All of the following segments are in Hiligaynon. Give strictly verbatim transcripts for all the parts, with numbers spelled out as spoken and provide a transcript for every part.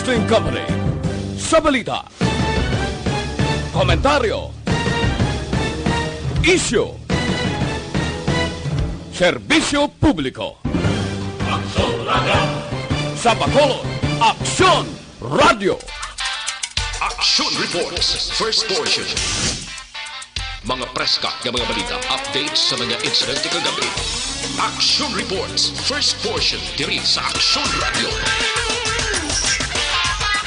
Broadcasting Company. Sa balita, komentaryo, isyu, serbisyo publiko. Sa Bacolod, Aksyon Radio. Action Reports, first portion. Mga preska nga mga balita, updates sa mga insidente kagabi. Action Reports, first portion, diri sa Action Radio.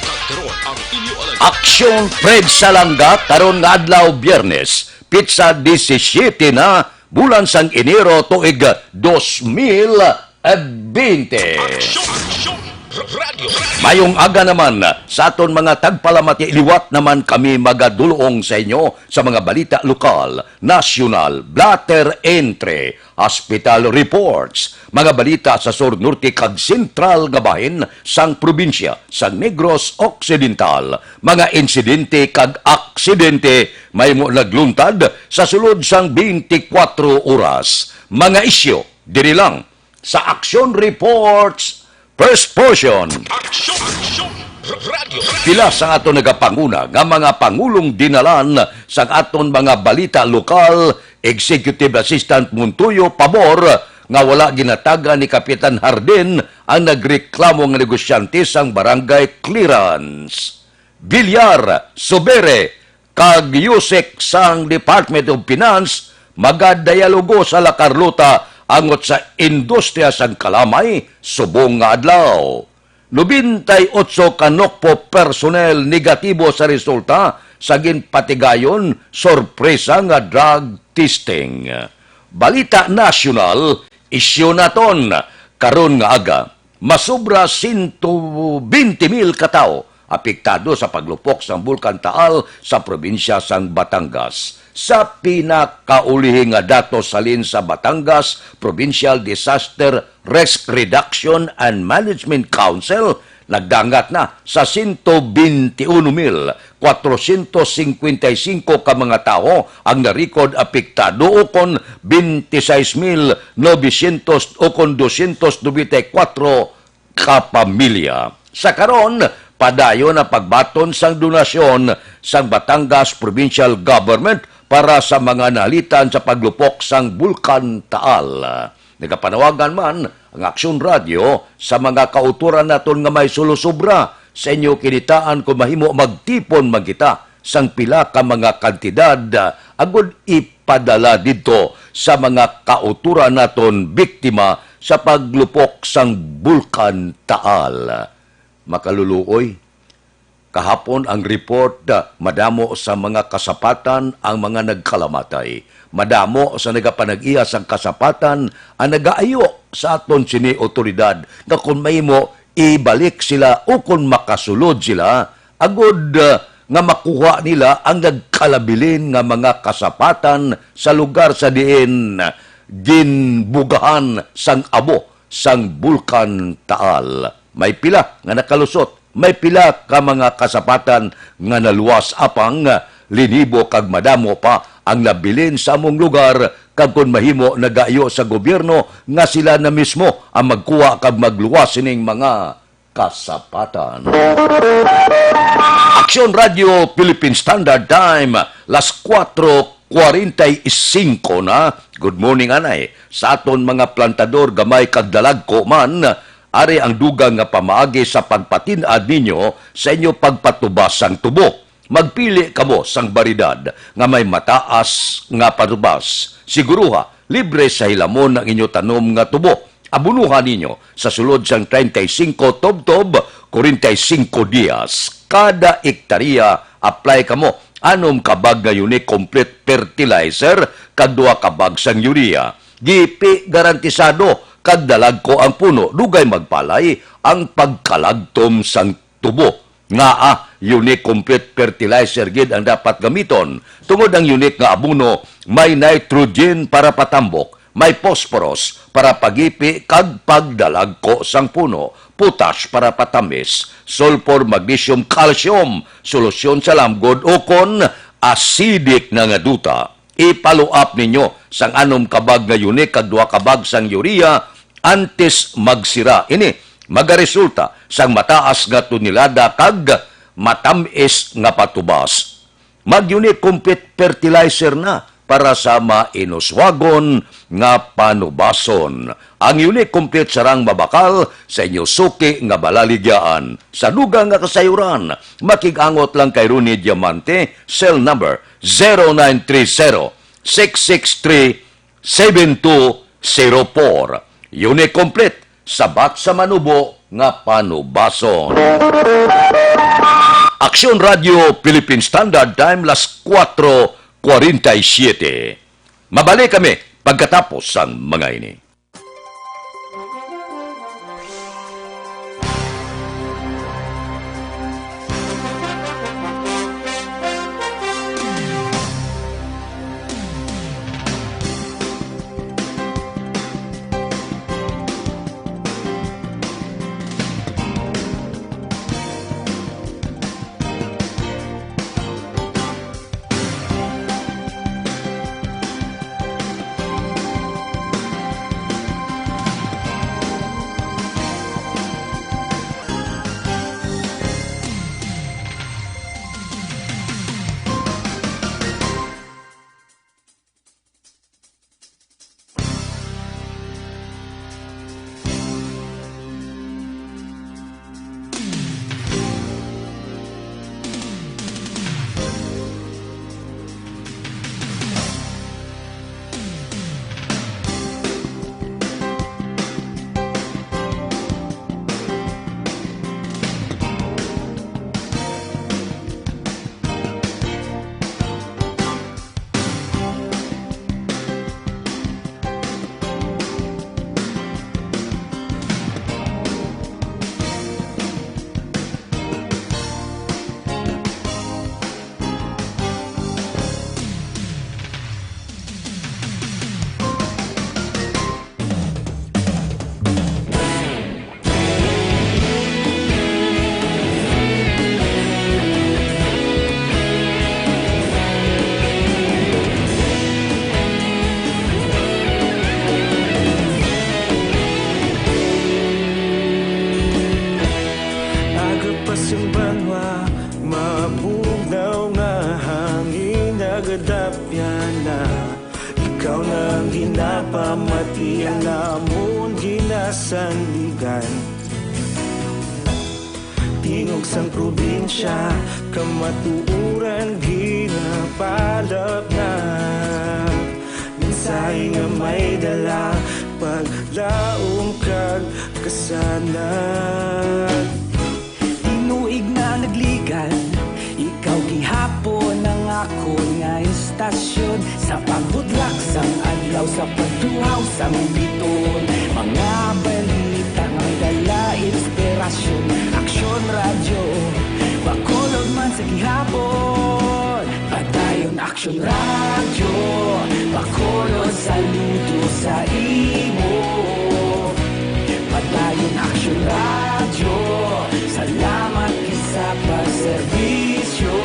Kag karon ang inyo alag- Aksyon Fred Salanga karon nga adlaw, Biyernes, pitsa disisyete na, bulan sang Enero, tuig dos mil bente. Action, Action Radio. Mayong aga naman sa aton mga tagpalamati. Liwat naman kami magadulong sa inyo sa mga balita lokal, nasyonal, blotter entry, hospital reports, mga balita sa sur, norte, kag sentral nga bahin sang probinsya sang Negros Occidental, mga insidente kag aksidente mahimo nagluntad sa sulod sang twenty-four oras, mga isyu diri lang sa Action Reports, first portion. Action, Action Radio. Pila sang aton nagapanguna nga mga pangulong dinalan sang aton mga balita lokal, Executive Assistant Montoyo pabor nga wala ginatagan ni Kapitan Hardin ang nagreklamo nga negosyante sang Barangay Clearance. Villar, Subere, kag Yusek sang Department of Finance magadialogo sa La Carlota angot sa industriya sang kalamay subong nga adlaw. Nobenta y otso ka NOCPO personnel negatibo sa resulta sa ginpatigayon sorpresa nga drug testing. Balita nasyonal, isyu naton karon nga aga. Masobra sento bente mil ka tawo apektado sa paglupok sang Bulkan Taal sa probinsya sang Batangas. Sa pinakaulihi nga datos halin sa Batangas Provincial Disaster Risk Reduction and Management Council, nagdangat na sa sento bente uno mil kwatrosyentos singkwenta y singko ka mga tawo ang na-record apektado, ukon bente sais mil nobesyentos ukon dosyentos nobenta y kuwatro ka pamilya. Sa karon, padayon ang pagbaton sang donasyon sang Batangas Provincial Government para sa mga nahalitan sa paglupok sang Bulkan Taal. Nagapanawagan man ang Aksyon Radio sa mga kautoran naton nga may sulosobra sa inyo kinitaan, kung mahimo, magtipon man kita sang pila ka mga kantidad, ah, agud ipadala didto sa mga kautoran naton biktima sa paglupok sang Bulkan Taal. Makaluluoy, kahapon ang report, ah, madamo sa mga kasapatan ang mga nagkalamatay. Madamo sa nagapanag-iya sang kasapatan ang nagaayo sa aton sini otoridad nga, kung mahimo, ibalik sila, o kon makasulod sila, agud, ah, nga makuha nila ang nagkalabilin nga mga kasapatan sa lugar sa diin ginbugahan sang abo sang Bulkan Taal. May pila nga nakalusot, may pila ka mga kasapatan nga naluwas, apang linibo kag madamo pa ang nabilin sa among lugar, kag kon mahimo, nagaayo sa gobyerno nga sila na mismo ang magkuha kag magluwas sining mga kasapatan. Aksyon Radio Philippine Standard Time, las kuwatro kwarenta y singko na. Good morning, anay. Sa aton mga plantador, gamay kag dalagko man, ari ang dugang nga pamaagi sa pagpatin-ad ninyo sa inyo pagpatubas sang tubo. Magpili kamo sang baryedad nga may mataas nga patubas. Siguruha, libre sa hilamon ang inyo tanom nga tubo. Abunuhan ninyo sa sulod sang treinta y cinco tubtob, kwarenta y cinco dias. Kada ektarya, apply kamo anom ka bag nga Unique Complete Fertilizer kag duha ka bag sang urea. Gipi garantisado kag dalagko ang puno, dugay magpalay ang pagkalagtom sang tubo. Ngaa, Unique Complete Fertilizer gid ang dapat gamiton, tungod ang Unique nga abono may nitrogen para patambok, may phosphorus para pagipi kag pagdalagko sang puno, potash para patamis, sulfur, magnesium, calcium, solusyon sa lamgod o kon acidic na nga duta. I-follow up ninyo sang anom ka bag nga Unique kag duha ka bag sang urea antes magsira ini. magaresulta sang mataas nga tonelada kag matam-is nga patubas. Mag-Unique Complete Fertilizer na para sa mainuswagon nga panubason. Ang Unique Complete sarang mabakal sa inyo suki nga balaligyaan. Sa dugang nga kasayuran, makig-angot lang kay Ronnie Diamante, cell number zero nine three zero, six six three, seven two zero four. Unique Complete, sabat sa manubo nga panubason. Aksyon Radio Philippine Standard Time, las cuatro cuarenta y siete. Mabalik kami pagkatapos sang mga ini. Aga pa sing banwa, mabugnaw nga hangin, nagadapyan na. Ikaw na ang ginapamati, ang amon ginasandigan. Tingog sang probinsya, kamatuoran ginapalapnap. Mensahe nga may dala, paglaom kag kasanag. Tinuig na nagligan, ikaw gihapon ang akon nga istasyon. Sa pagbutlak sang adlaw, sa pagtuhaw sang bituon, mga balita nga may dala inspirasyon. Aksyon Radyo, Bacolod man sa gihapon. Padayon Aksyon Radyo, Bacolod, saludo sa imo. Padayon Aksyon Radyo, salamat gid sa pagserbisyo.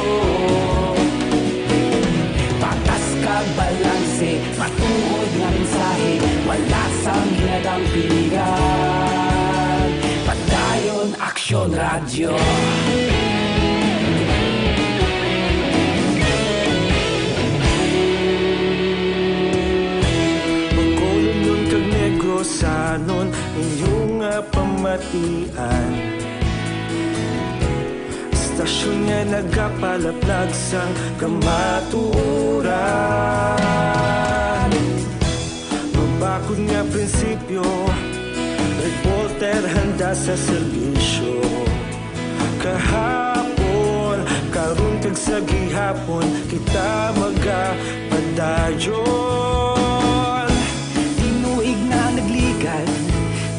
Patas kag balanse, matuod nga mensahe, wala sang ginadampingan. Padayon Aksyon Radyo. Bacolodnon kag Negrosanon, inyo nga pamatian. Istasyon nga nagapalaplag sang kamatuoran. Mabakod nga prinsipyo, reporter handa sa serbisyo. Kahapon, karon, kag sa gihapon, kita magapadayon. Tinuig na nagligan,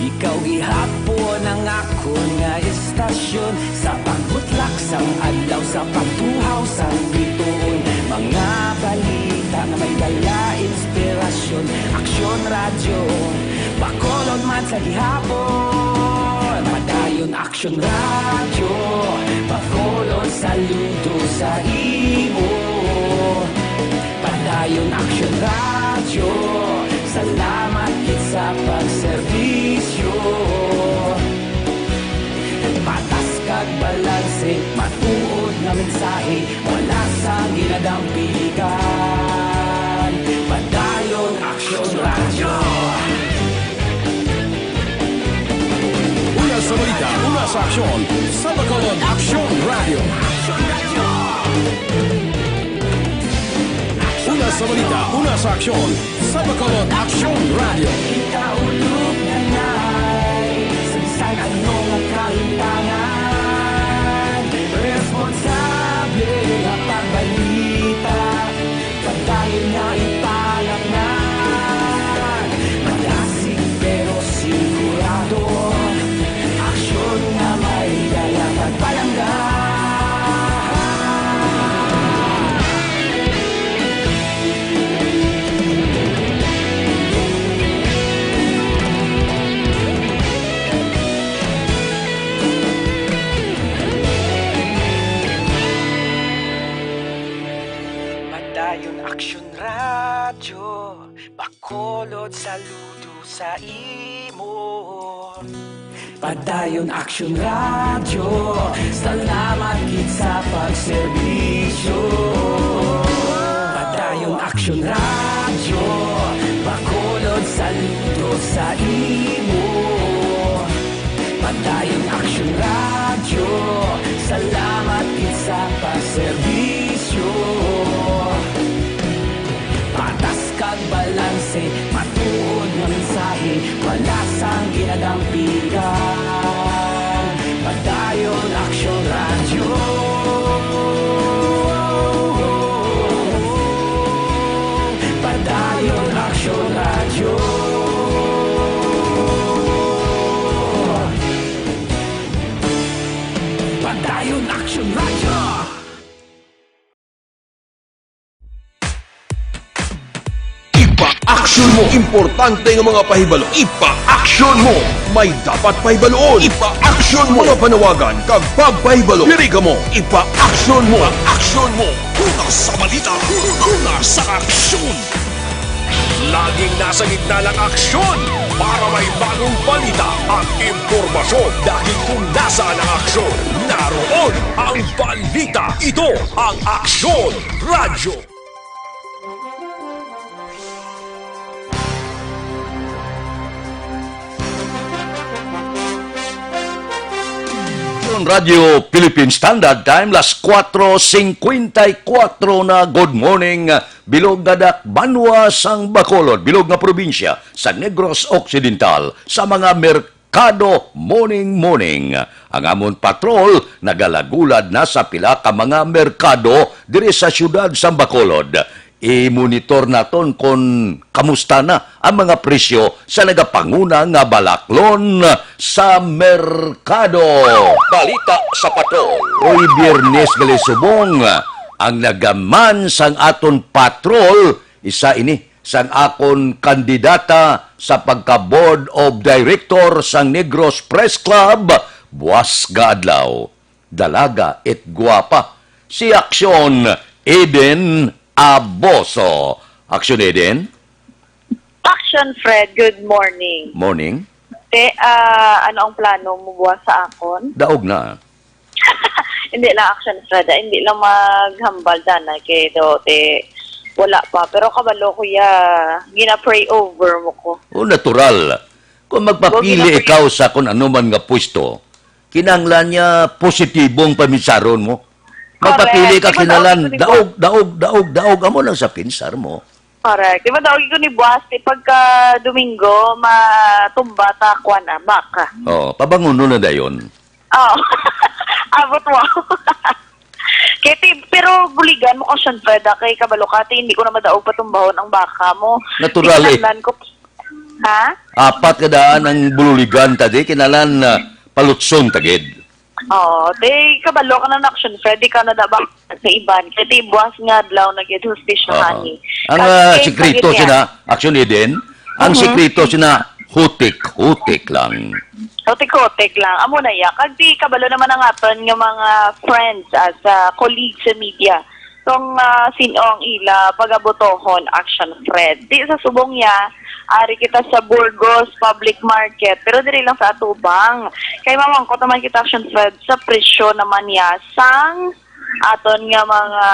ikaw gihapon ang akon nga istasyon. Sa pagbutlak sang adlaw, sa pagtuhaw sang bituon, mga balita nga may dala inspirasyon. Aksyon Radyo, Bacolod man sa gihapon. Padayon Aksyon Radyo, Bacolod, saludo sa imo. Padayon Aksyon Radyo, salamat gid sa pagserbisyo. Mensahe, wala sang ginadampigan. Padayon Aksyon Radyo. Una sa balita, una sa aksyon, sa Bacolod Aksyon Radyo. Una sa balita, una sa aksyon, sa Bacolod Aksyon Radyo. Kita ulog na nai, sa bisan ano nga kahintangan, responsable nga pagbalita, padayon nga ipalaknag. Malasig pero sigurado, aksyon nga may dala pagpalangga. Padayon Aksyon Radyo, Bacolod, saludo sa imo. Padayon Aksyon Radyo, salamat gid sa pagserbisyo. Padayon Aksyon Radyo, Bacolod, saludo sa imo. Padayon Aksyon Radyo, salamat gid sa pagserbisyo. Patas kag balanse, matuod nga mensahe, wala sang ginadampigan. Padayon Aksyon Radyo. Padayon Aksyon Radyo. Padayon Aksyon Radyo. Ipa-aksyon mo. Importante nga mga pahibalo. Ipa-aksyon mo. May dapat pahibaluon. Ipa-aksyon mo. Mga panawagan kag pagpahibalo. Diri kamo. Ipa-aksyon mo. Ipa-aksyon mo. Una sa balita. Una sa aksyon. Laging nasa gitna ng aksyon para may bagong balita at impormasyon. Dahil kung nasaan ang aksyon, naroon ang balita. Ito ang Aksyon Radyo. Radyo Philippine Standard Time, las cuatro cincuenta y cuatro na. Good morning, bilog nga dakbanwa sang Bacolod, bilog nga probinsya sa Negros Occidental, sa mga merkado, morning, morning. Ang amon patrol nagalagulad na sa pila ka mga merkado diri sa siyudad sang Bacolod. I-monitor naton kon kamusta na ang mga presyo sa nagapanguna nga balaklon sa merkado. Balita sa Patrol. Uy, Biyernes gali subong ang nagaman sang aton patrol, isa ini sang akon kandidata sa pagka Board of Director sang Negros Press Club, buas nga adlaw. Dalaga et guapa, si Aksyon Eden Aboso. Aksyon Eden? Action Fred, good morning. Morning. Te, ah, ano ang plano mo buwas sa akon? Daog na. Hindi lang, Action Fred, ah, hindi lang maghambal dana kay do te wala pa. Pero kabalo, kuya, gina-pray over mo ko. Oh, natural. Kung magpapili ikaw sa kung ano man nga pwesto, kinahanglan niya positibong pamisaron mo. Magpapili ka, kinahanglan daog, daog, daog, daog, amo lang sa pinsar mo. Correct. Di ba daog ko ni buwas, di pagka Domingo, matumba ta, kuwan, ah, baka. Oh, pabangon na dayon. Oh. Abot mo. Kaya ti-, pero buligan mo ko, syempre, da, kay kabalo ka, ti, hindi ko na madaog patumbahon ang baka mo. Natural, eh. Kinahanglan ko. Ha? Apat ka daan ang bululigan, tadi, kinahanglan, ah, palutson, tagid. Oo, ti, kabalo ka na, Action Fred, di ka na da ba sa iban. Kaya ti, buwas nga adlaw na gid, hustisya, honey. Ang, ah, sikreto sina, Action Eden, ang sikreto sina, hutik, hutik lang. Hutik-hutik lang. Amo na ya. Kag ti kabalo naman ang aton nga mga friends, ah, sa colleagues sa media. Kung, ah, sin-o ang ila pagabutohon, Action Fred. Ti sa subong ya, ari kita sa Burgos Public Market, pero diri lang sa atubang. Kay mamangkot naman kita, Action Fred, sa presyo naman ya sang aton nga mga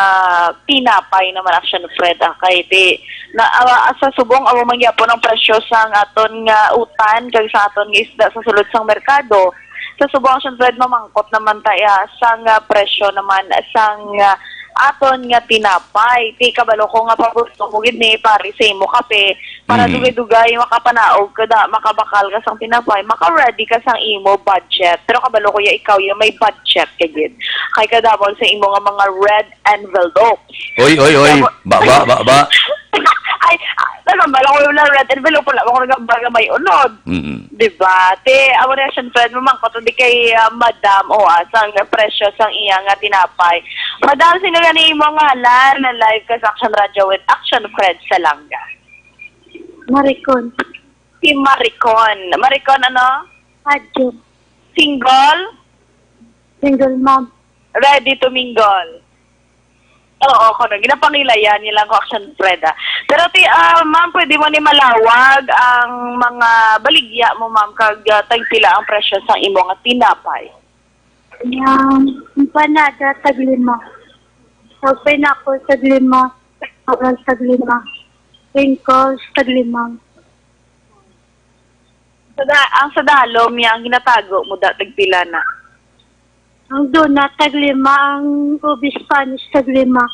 tinapay naman, Action Fred, ah, kay di na, ah, sa subong amo man gyapon ang presyo sang aton nga utan kag sa aton nga isda sa sulod sang merkado. Sa subong, Action Fred, mamangkot naman ta iya sang, ah, presyo naman sang, ah, aton nga tinapay. Ti kabalo ko nga paborito mo gid ni pare sa imo kape, para Mhm. dugay-dugay makapanaog ka da, makabakal ka sang tinapay, maka-ready ka sang imo budget. Pero kabalo ko ya ikaw ya may budget ka gid. Kay kadamol sa imo nga mga red envelope. Oy, oy, oy. Ba, ba, ba, ba. Ay, ah, nagambal ako yung red envelope, wala ako nagambal nga may unod. Mm-mm. Di ba? Te, amo na, Action Fred, mamangkot di kay, ah, Madam, o, ah, sang presyo sang iya nga tinapay. Madam, sino gani imo ngalan? Na live ka sa Action Radio with Action Fred Salanga. Maricon. Si Maricon. Maricon, ano? Adjo. Single? Single mom. Ready to mingle. Oo, kuno, ginapangilayan niya lang ko, Action Fred, ah. Pero ti, ah, ma'am, pwede mo ni malawag ang mga baligya mo, ma'am, kag, ah, tagpila ang presyo sang imo nga tinapay? Yang empanada, taglima. Ang pineapple, taglima. Oral, taglima. Sprinkles, taglima. Sa da-, ang sa dalom niya, ang ginatago mo, da, tagpila na? Ang donut, taglima. Ang ube Spanish, taglima.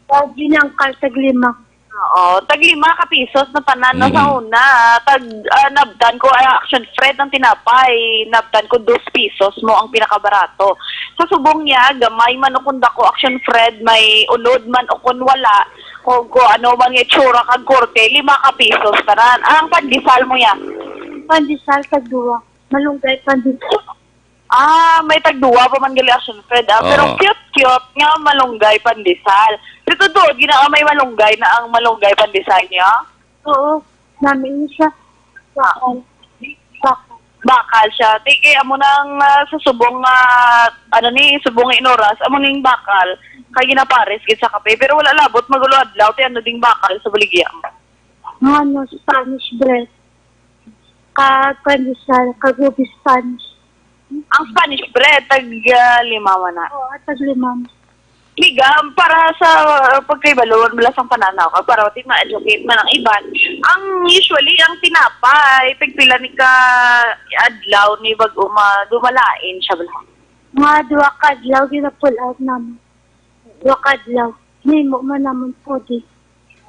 Ang binangkal, taglima. Oo, taglima ka pisos na tanan, no, sa Mhm. una. Tag, ah, nabtan ko, ah, Action Fred, ang tinapay, nabtan ko, dos pisos mo ang pinakabarato. Sa subong niya, gamay man o kung dako, Action Fred, may unod man o kung wala, kung, kung ano man nga itsura kag korte, lima ka pisos tanan. Ang pandesal mo ya? Pandesal, tagduwa. Malunggay, pandesal. Ah, may tagduwa pa man gali, Action Fred, ah. Pero Oo. Cute-cute nga malunggay pandesal. Dito doon, gina-, ah, may malunggay na ang malunggay pandesal niya? Oo, namin siya. Bakal. Bakal. Bakal siya. Ti, kay amo nang, ah, sa subong nga, ano ni, subong nga inuras, amo ning bakal. Kay ginapares gid sa kape. Pero wala labot, magulo adlaw, ti ano ding bakal sa baligya mo? Ano, Spanish bread. Kag pandesal, kag ube Spanish. Ang Spanish bread, tag, ah, lima man na. Oo, tag lima. Miga, para sa, uh, pagkaibaluan mo lang sang pananaw ka, para di ma-educate man ang iban. Ang usually, ang tinapay, pagpila ni ka adlaw ni bag-o ma-, dumalain siya bala? Mga duha ka adlaw, ginapulaan naman. Duha ka adlaw. Nimo man naman pwede.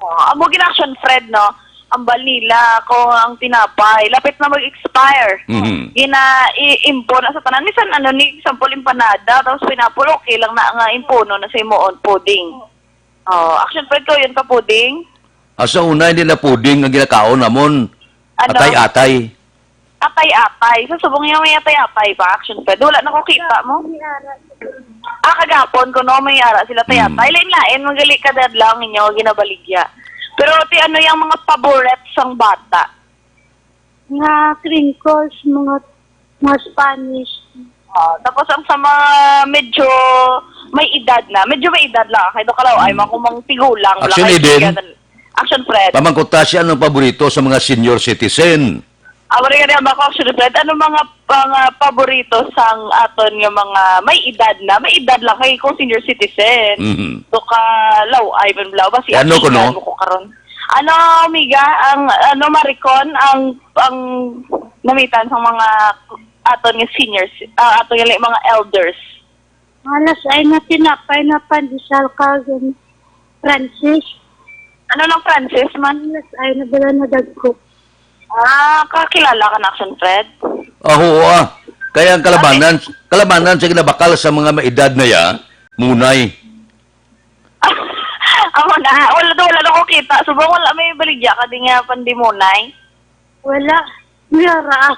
Oh, amo gid, Action Fred, no? Ambal nila kung ang tinapay lapit na mag-expire. Mhm. Gina-, i-, impo na sa tanan. Minsan, ano, ni, example, empanada, tapos pineapple, okay lang na nga impono na sa imo on pudding. Oh, Action Fred, ko yun ka pudding? Ah, sa una, hindi na pudding ang ginakaon namon. Ano? Atay-atay. Atay-atay. Sa subong niya may atay-atay pa, Action Fred. Wala na ko kita mo. Ah, kagapon ko, no, may ara sila atay-atay. Mm. Lain-lain, magali kada adlaw ang inyo ginabaligya. Pero, ti, ano yung mga paboret sang bata? Mga crinkles, mga, mga Spanish. Ah, tapos ang sa mga medyo may edad na, medyo may edad lang, kay do kalaw ay Mm. mga kumang tigulang lang, Action kay Eden. Action Fred. Pamangkot ta siya, anong paborito sa mga senior citizen? Ah, wala nga niya ba ko, Action Fred? Ano mga, mga paborito sang aton nga mga may edad na? May edad lang kay kung senior citizen. Mhm. So, ka law, ay, man, law ba si Ano Ate ko, no? Ano ko karon? Ano, amiga, ang, ano, Maricon, ang, ang namitan sa mga aton nga seniors, ah, aton nga mga elders? Alas ay na tinapay na pandesal kag, um, Francis. Ano nang Francis man? Alas ay na bala na dagko. Ah, kakilala ka na, Action Fred? Ah, oo, ah. Kaya ang kalabanan, kalabanan sa ginabakal sa mga maedad na ya, munay. Amo na, wala daw, wala daw ko kita. Subong wala may baligya ka din nga pandimunay. Wala. May ara.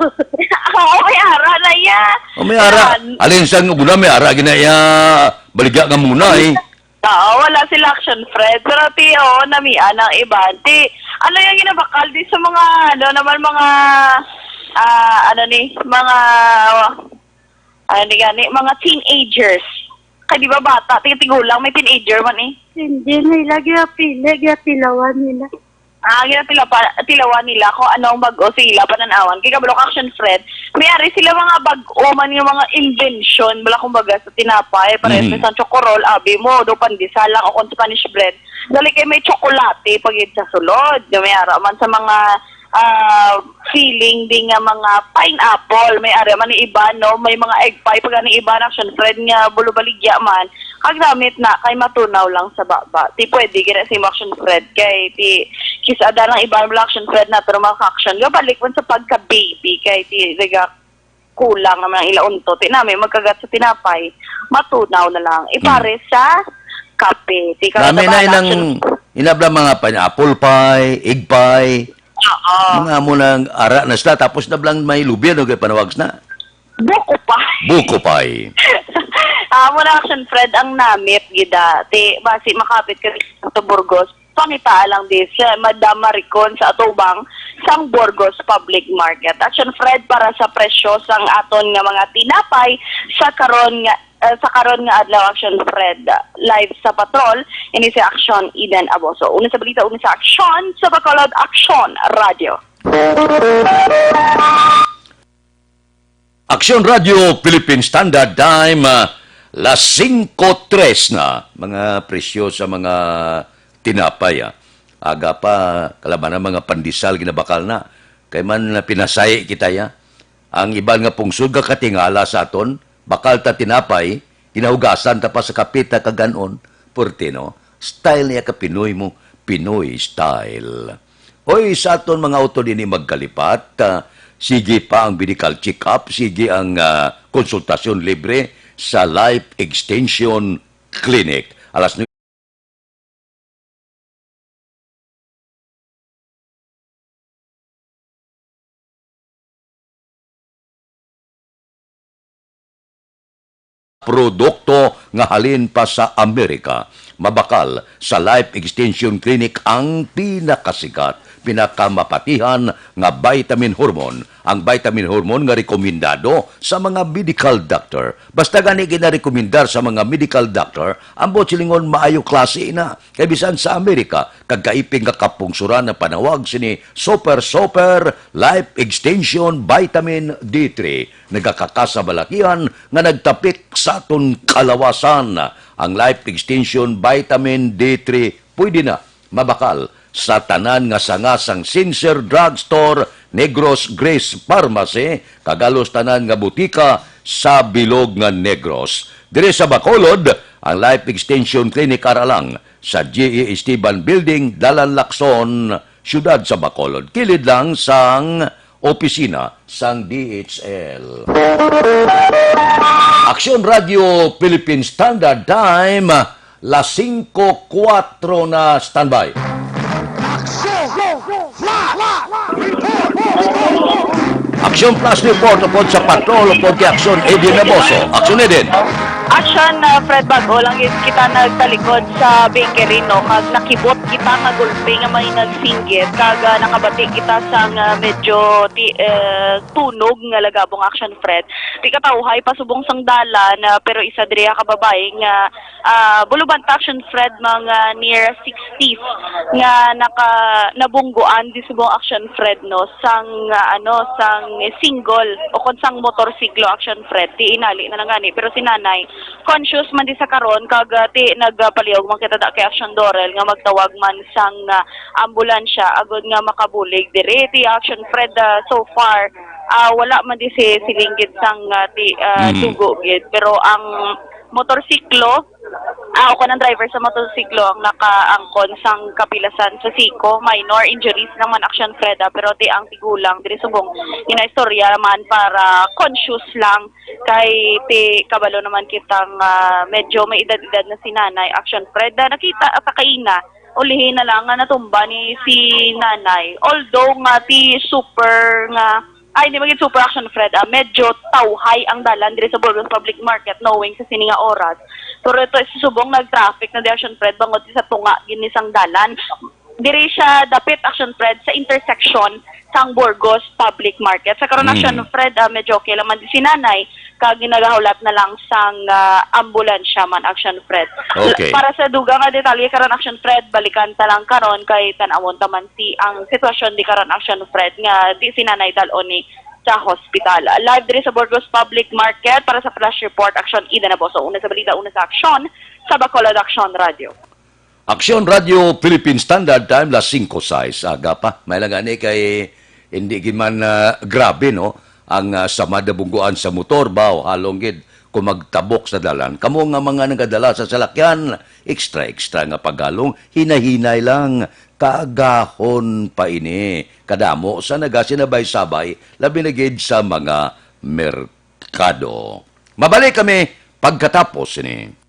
Oo, may ara na iya. Oh, may ara. Yan. Alin sang guna may ara gina iya baligya nga muna eh. Oo, wala sila, Action Fred. Pero ti, oo, namian ang iban. Ti, ano yung ginabakal di sa mga, ano naman, mga, ah, ano ni, mga, ano ni gani, mga teenagers. Kay di ba bata, ti tigulang, may teenager man eh. Hindi, nila ginapili, ginatilawan nila. Ah, ginatilawan nila kung anong bag-o sa ila pananawan. Kay kabalo ka, Action Fred, May ari sila mga bag-o man nga mga invention, bala, kumbaga, sa tinapay, pares Mhm. ni sang chocorol, abi mo, do pandesal lang o kon Spanish bread. Dali kay may tsokolate pa gid sa sulod. Nga may ara man sa mga, ah, filling di nga mga pineapple. May ara man ni iba, no? May mga egg pie pa gani iba na, Action Fred, nga bulubaligya man. Kag namit na kay matunaw lang sa baba. Ti pwede gina si Action Fred kay ti kis-a da lang iba lang, Action Fred, na pero mga action. Nga balik man sa pagka-baby kay ti naga kulang naman ang ila unto. Ti nami magkagat sa tinapay, matunaw na lang. Ipare Hmm. sa kape. Ti Nami na karatabahan inang action. Inabla mga pineapple pie, egg pie. Oo. Mga amo nang ara na sila, tapos nablang may lubi, ano kay panawag na? Buko pie. Buko pie. Amo na, Action Fred, ang namit gida. Ti, basi makapit ka sa Burgos. Pangita lang di si Madam Maricon sa atubang sang Burgos Public Market. Action Fred, para sa presyo sang aton nga mga tinapay sa karon nga, eh, sa karon nga adlaw, Action Fred, live sa Patrol, ini si Action Eden Aboso. Una sa balita, una sa aksyon sa Bacolod, Action Radio. Aksyon Radio Philippine Standard Time, ah, las singko tres na. Mga presyo sa mga tinapay, ah. Aga pa, kalabanan mga pandesal, ginabakal na. Kay man, ah, pinasay kita, ya. Ang iban nga pungsod nga katingala sa aton, bakal ta tinapay, ginahugasan ta pa sa kapita kag gan-on. Purti, no? Style niya ka Pinoy mo, Pinoy style. Oy, sa aton mga utod ini magkalipat, ah, sige pa ang medical check-up, sige ang, ah, konsultasyon libre sa Life Extension Clinic. Alas produkto nga halin pa sa Amerika. Mabakal sa Life Extension Clinic ang pinakasikat, pinakamapatihan nga vitamin hormone. Ang vitamin hormone nga rekomendado sa mga medical doctor. Basta gani ginarekomendar sa mga medical doctor, ang buot silingon maayo klase na. Kay bisan sa Amerika, kag kaiping nga kapungsuran ang panawag sini Super Super Life Extension Vitamin D three, nagakakasabalakihan nga nagtapik sa aton kalawasan. Ang Life Extension Vitamin D three pwede na mabakal sa tanan nga sanga sang Sincere Drugstore, Negros Grace Pharmacy, kag halos tanan nga butika sa bilog nga Negros. Diri sa Bacolod, ang Life Extension Clinic ara lang sa G E Esteban Building, Dalan Lacson, siyudad sa Bacolod, kilid lang sang opisina sang D H L. Aksyon Radio Philippine Standard Time, las singko kuwatro na, standby. Aksyon Plus Report upod sa Patrol, upod kay Aksyon Eden Naboso. Aksyon Eden. Action, uh, Fred, bag-o lang gid kita nagtalikod sa bakery, no? Kag nakibot kita nga gulpi nga may nagsinggit. Kag, uh, nakabati kita sang, uh, medyo ti-, uh, tunog nga lagabong, Action Fred. Ti katawhay pasubong sang dalan, uh, pero isa diri ka babae nga, uh, bulubanta, Action Fred, mga near sixties nga naka-, nabungguan di subong, Action Fred, no, sang, ah, ano, sang single o kon sang motorsiklo, Action Fred, ti inali na lang gani. Pero si nanay, conscious man di sa karon, kag, ah, ti nagapalihog man kita da kay Action Dorel nga magtawag man sang, ah, ambulansya agod nga makabulig diri. Ti, Action Fred, ah, so far, ah, wala man di si silinggit sang, ah, ti, ah, Mhm. dugo gid. Pero ang motorsiklo, ah, o kon ang driver sa motorsiklo ang nakaangkon sang kapilasan sa siko. Minor injuries lang man, Action Fred, ah, pero ti ang tigulang diri subong ginaistorya man para conscious lang kay ti kabalo naman kita nga medyo may edad-edad na si nanay, Action Fred. Ah, nakita, ah, kakaina, ulihi na lang nga natumba ni si nanay. Although nga ti super nga Ay, hindi maging super, Action Fred, ah, medyo tawhay ang dalan diri sa Burgos Public Market, knowing sa sini nga oras. Pero ito, subong nag-traffic na di, Action Fred, bangod sa tunga gini sang dalan. Diri siya dapit, Action Fred, sa intersection sang Burgos Public Market. Sa karon, Mm. Action Fred, ah, medyo okay lang man di si nanay, kag ginagahulat na lang sang, ah, ambulansya man, Action Fred. Okay. Para sa dugang nga detalye karon, Action Fred, balikan ta lang karon kay tan-awon ta man si ang sitwasyon di karon, Action Fred, nga di si nanay dal-on ni sa hospital. Live diri sa Burgos Public Market para sa flash report, Aksyon Ida Naboso. Una sa balita, una sa aksyon, sa Bacolod Aksyon Radio. Aksyon Radio Philippine Standard Time, las singko sais aga pa. May lang gani kay hindi gid man, ah, grabe, no? Ang, ah, samad na bungguan sa motor, baw, halong gid kung magtabok sa dalan. Kamo nga mga nagadala sa salakyan, extra-extra nga paghalong, hinay-hinay lang, kaagahon pa ini. Kadamo sa nagasinabay-sabay, labi na gid sa mga merkado. Mabalik kami pagkatapos ini.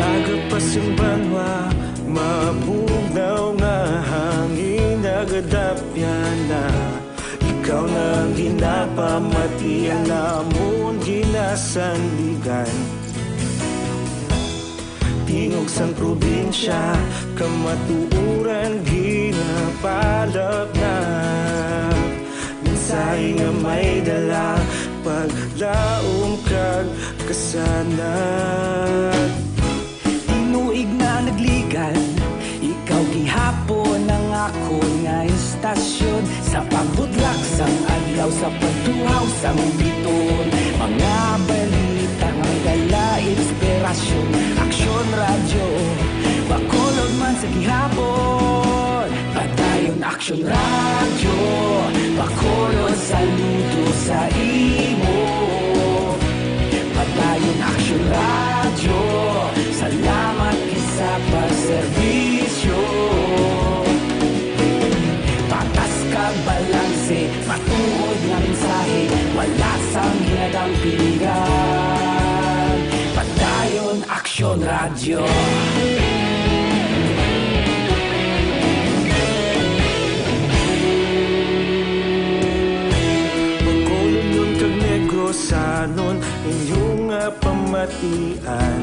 Aga pa sing banwa, mabugnaw nga hangin, nagadapyan na. Ikaw na ang ginapamatian namon, ginasandigan. Tingog sang probinsya, kamatuoran ginapalapnap. Mensahe nga may dala, paglaom kag kasanag. Tinuig na nagligan, ikaw gihapon ang akon nga istasyon. Sa pagbutlak sang adlaw, sa pagtuhaw sang bituon, mga balita nga may dala inspirasyon. Aksyon Radyo, Bacolod man sa gihapon. Padayon Aksyon Radyo, Bacolod, saludo sa imo. Padayon Aksyon Radyo, salamat gid sa pagserbisyo. Patas kag balanse, matuod nga mensahe, wala sang hinadang piligan. Padayon Aksyon Radyo. Bacolod kag Negrosanon, inyo nga pamatian.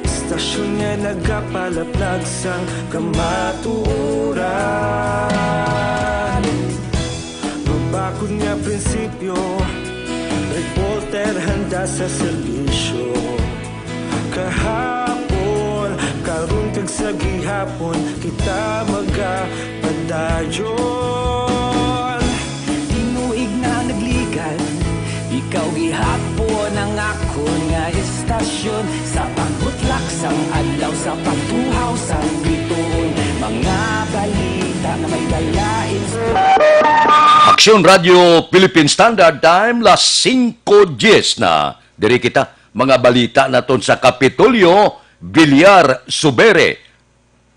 Istasyon nga nagapalaplag sang kamatuoran. Mabakod nga prinsipyo, reporter handa sa serbisyo. Kahapon, karon kag sa gihapon, kita magapadayon. Tinuig na nagligan, ikaw gihapon ang akon nga istasyon. Sa pagbutlak sang adlaw, sa pagtuhaw sang bituon, mga balita nga may dala inspirasyon. Aksyon Radyo Philippine Standard Time, las singko dies na. Diri kita, mga balita naton sa Kapitolyo, Villar Subere,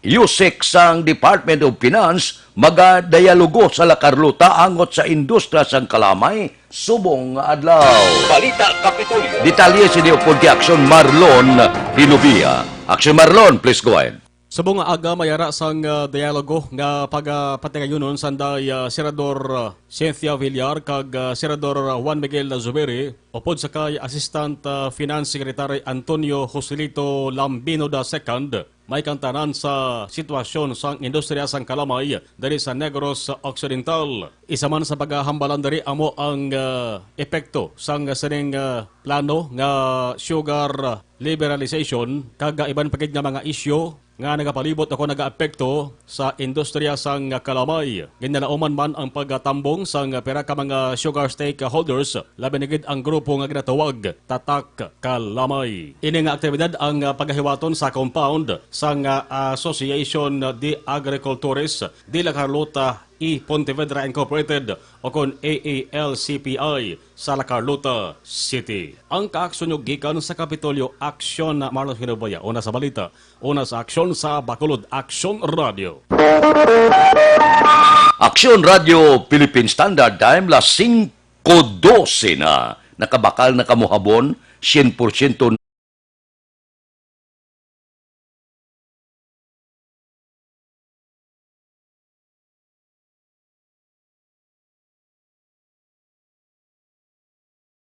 usec sang Department of Finance, magadialogo sa La Carlota angot sa industriya sang kalamay subong nga adlaw. Balita Kapitolyo. Detalye sini upod kay Aksyon Marlon Hilubia. Aksyon Marlon, please go ahead. Subong nga aga, may ara sang, ah, dialogo nga pag, ah, patigayunon sanday, ah, Senador, ah, Cynthia Villar kag, ah, Senador, ah, Juan Miguel Zubiri, upod sa kay Assistant, ah, Finance Secretary Antonio Joselito Lambino the second, may kantanan sa sitwasyon sang industriya sang kalamay diri sa Negros Occidental. Isa man sa paghahambalan diri amo ang, ah, epekto sang sining, ah, plano nga sugar liberalization kag, ah, iban pa gid nga mga isyu nga nagapalibot o kon nagaapekto sa industriya sang kalamay. Ginalauman man ang pagtambong sang pira ka mga sugar stakeholders, labi na gid ang grupo nga ginatawag Tatak Kalamay. Ini nga aktibidad ang pagahiwaton sa compound sang Association de Agricultores de la Carlota y Pontevedra Incorporated, o kon A A L C P I, sa La Carlota City. Ang kaaksyon nyo gikan sa Kapitolyo Aksyon, Marlon Hinubaya. Una sa balita, una sa aksyon sa Bacolod, Aksyon Radio. Aksyon Radio Philippine Standard Time, las singko dose na. Nakabakal na kamo habon, syen porsyento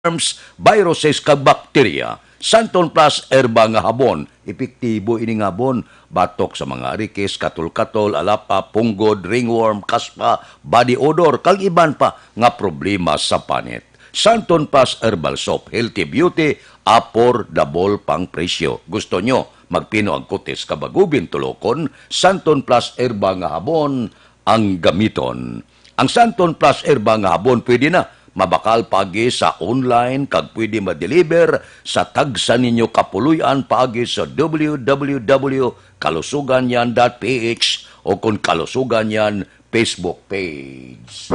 germs, viruses, kag bakterya. Santon Plus Herba nga Habon. Epektibo ini nga habon. Batok sa mga arikis, katol-katol, alapa, punggod, ringworm, kaspa, body odor, kag iban pa nga problema sa panit. Santon Plus Herbal Soap, healthy beauty, affordable pang presyo. Gusto nyo magpino ang kutis, kabagubin, tulokon? Santon Plus Herba nga Habon ang gamiton. Ang Santon Plus Herba nga Habon pwede na mabakal paagi sa online kag pwede ma-deliver sa tagsa ninyo kapuloy-an paagi sa W W W kalusugan yan dot P H o kon Kalusugan Yan Facebook page.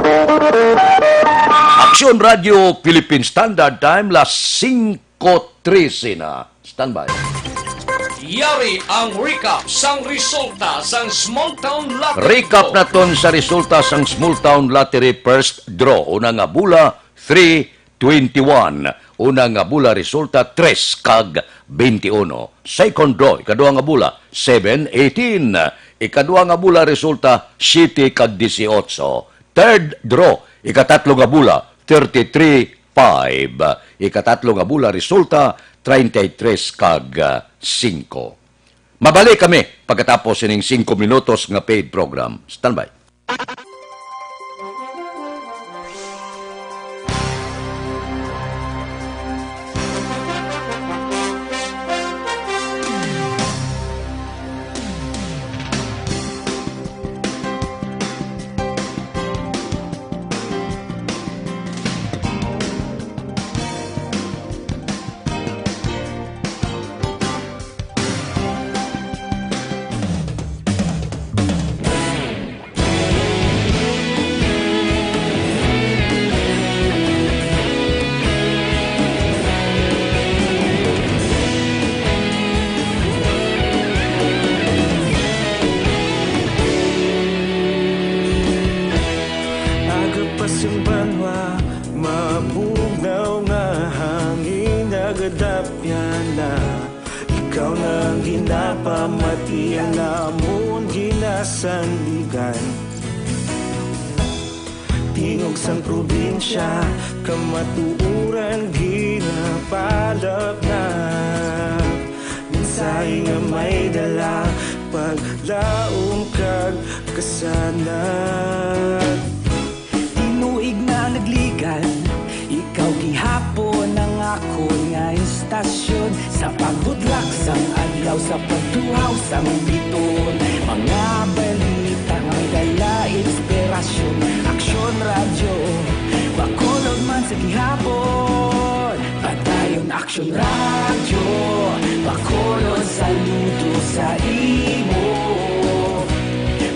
Aksyon Radio Philippine Standard Time, las singko trese na. Standby. Yari ang recap sang resulta sang Small Town Lottery Recap Draw. Naton sa resulta sang Small Town Lottery First Draw. Una nga bula, three twenty-one. Una nga bula resulta, tres kag twenty-one. Second draw, ikaduha nga bula, seven eighteen. Ikaduha nga bula resulta, siyete kag dieciocho. Third draw, ikatatlo nga bula, thirty-three five. Ikatatlo nga bula resulta, treinta y tres kag singko. Mabalik kami pagkatapos sining singko minutos nga paid program. Standby. Aga pa sing banwa, mabugnaw nga hangin nagadapyan na. Ikaw na ang ginapamati, ang amon ginasandigan. Tingog sang probinsya, kamatuoran ginapalapnap. Mensahe nga may dala, paglaom kag kasanag. Tinuig na nagligan, ikaw gihapon ang akon nga istasyon. Sa pagbudlak sang adlaw, sa pagtuhaw sang biton, mga balita nga may dala inspirasyon. Aksyon Radyo, Bacolod man sa gihapon. Padayon Aksyon Radyo, Bacolod, saludo sa imo.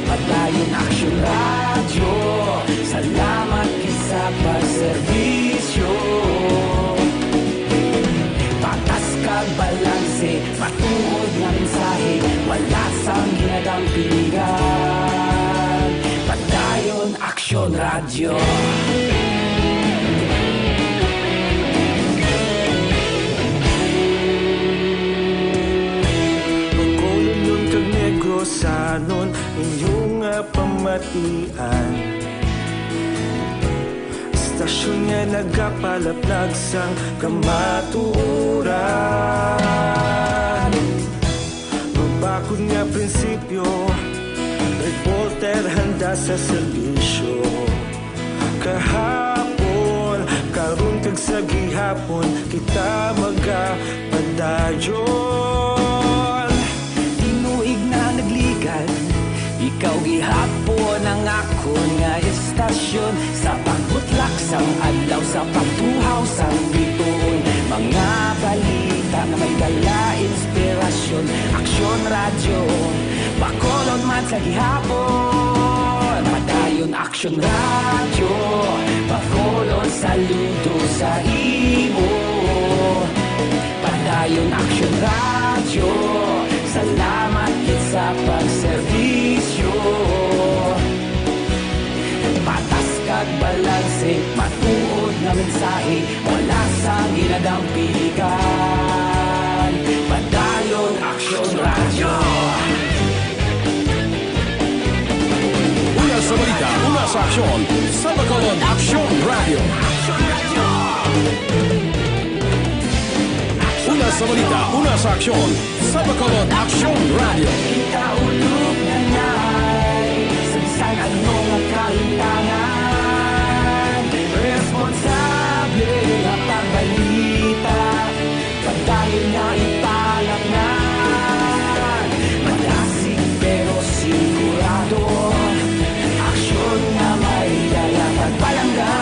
Padayon Aksyon Radyo, salamat gid sa pagserbisyo. Patas kag balanse, matuod nga mensahe, wala sang ginadampingan. Padayon Aksyon Radyo. Bacolodnon kag Negrosanon, inyo nga pamatian. Istasyon nga nagapalaplag sang kamatuoran. Mabakod nga prinsipyo, reporter handa sa serbisyo. Kahapon, karon kag sa gihapon, kita magapadayon. Tinuig na Ikaw gihapon ang akon nga estasyon, sa pagbutlak sang adlaw, sa pagtuhaw sang bituon, mga balita nga may dala inspirasyon. Aksyon Radyo, Bacolod man sa gihapon. Padayon Aksyon Radyo, Bacolod, saludo sa imo. Padayon Aksyon Radyo, salamat gid sa pagserbisyo. Patas kag balanse, matuod nga mensahe, wala sang ginadampigan. Padayon Aksyon Radyo. Una sa balita, una sa aksyon, sa Bacolod Aksyon Radyo. Una sa balita, una sa aksyon, sa Bacolod Aksyon Radyo. Kita ulog na nay, sa bisan ano nga kalimtangan, responsable nga pagbalita. Padayon nga ipalapnan, madasig pero sigurado, aksyon nga may dala pagpalangga.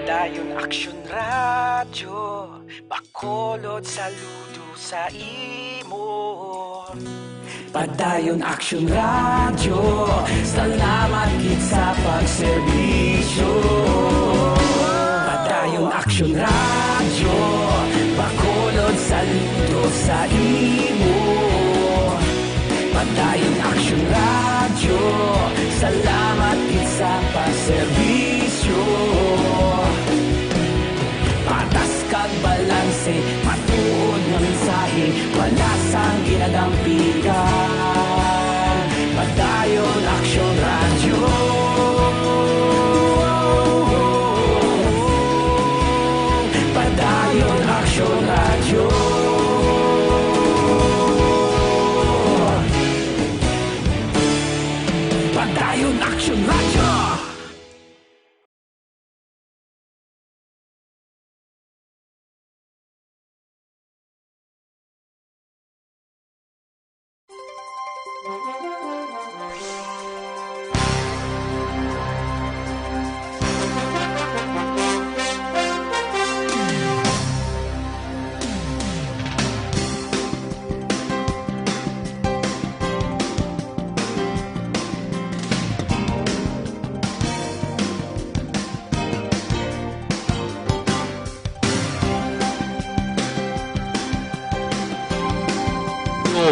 Padayon Aksyon Radyo, Bacolod, saludo sa imo. Padayon Aksyon Radyo, salamat gid sa pagserbisyo. Padayon Aksyon Radyo, Bacolod, saludo sa imo. Padayon Aksyon Radyo, salamat gid sa pagserbisyo. Patas kag balanse, matuod nga mensahe, wala sang ginadampigan. Padayon Aksyon Radyo. Padayon Aksyon Radyo. Padayon Aksyon Radyo.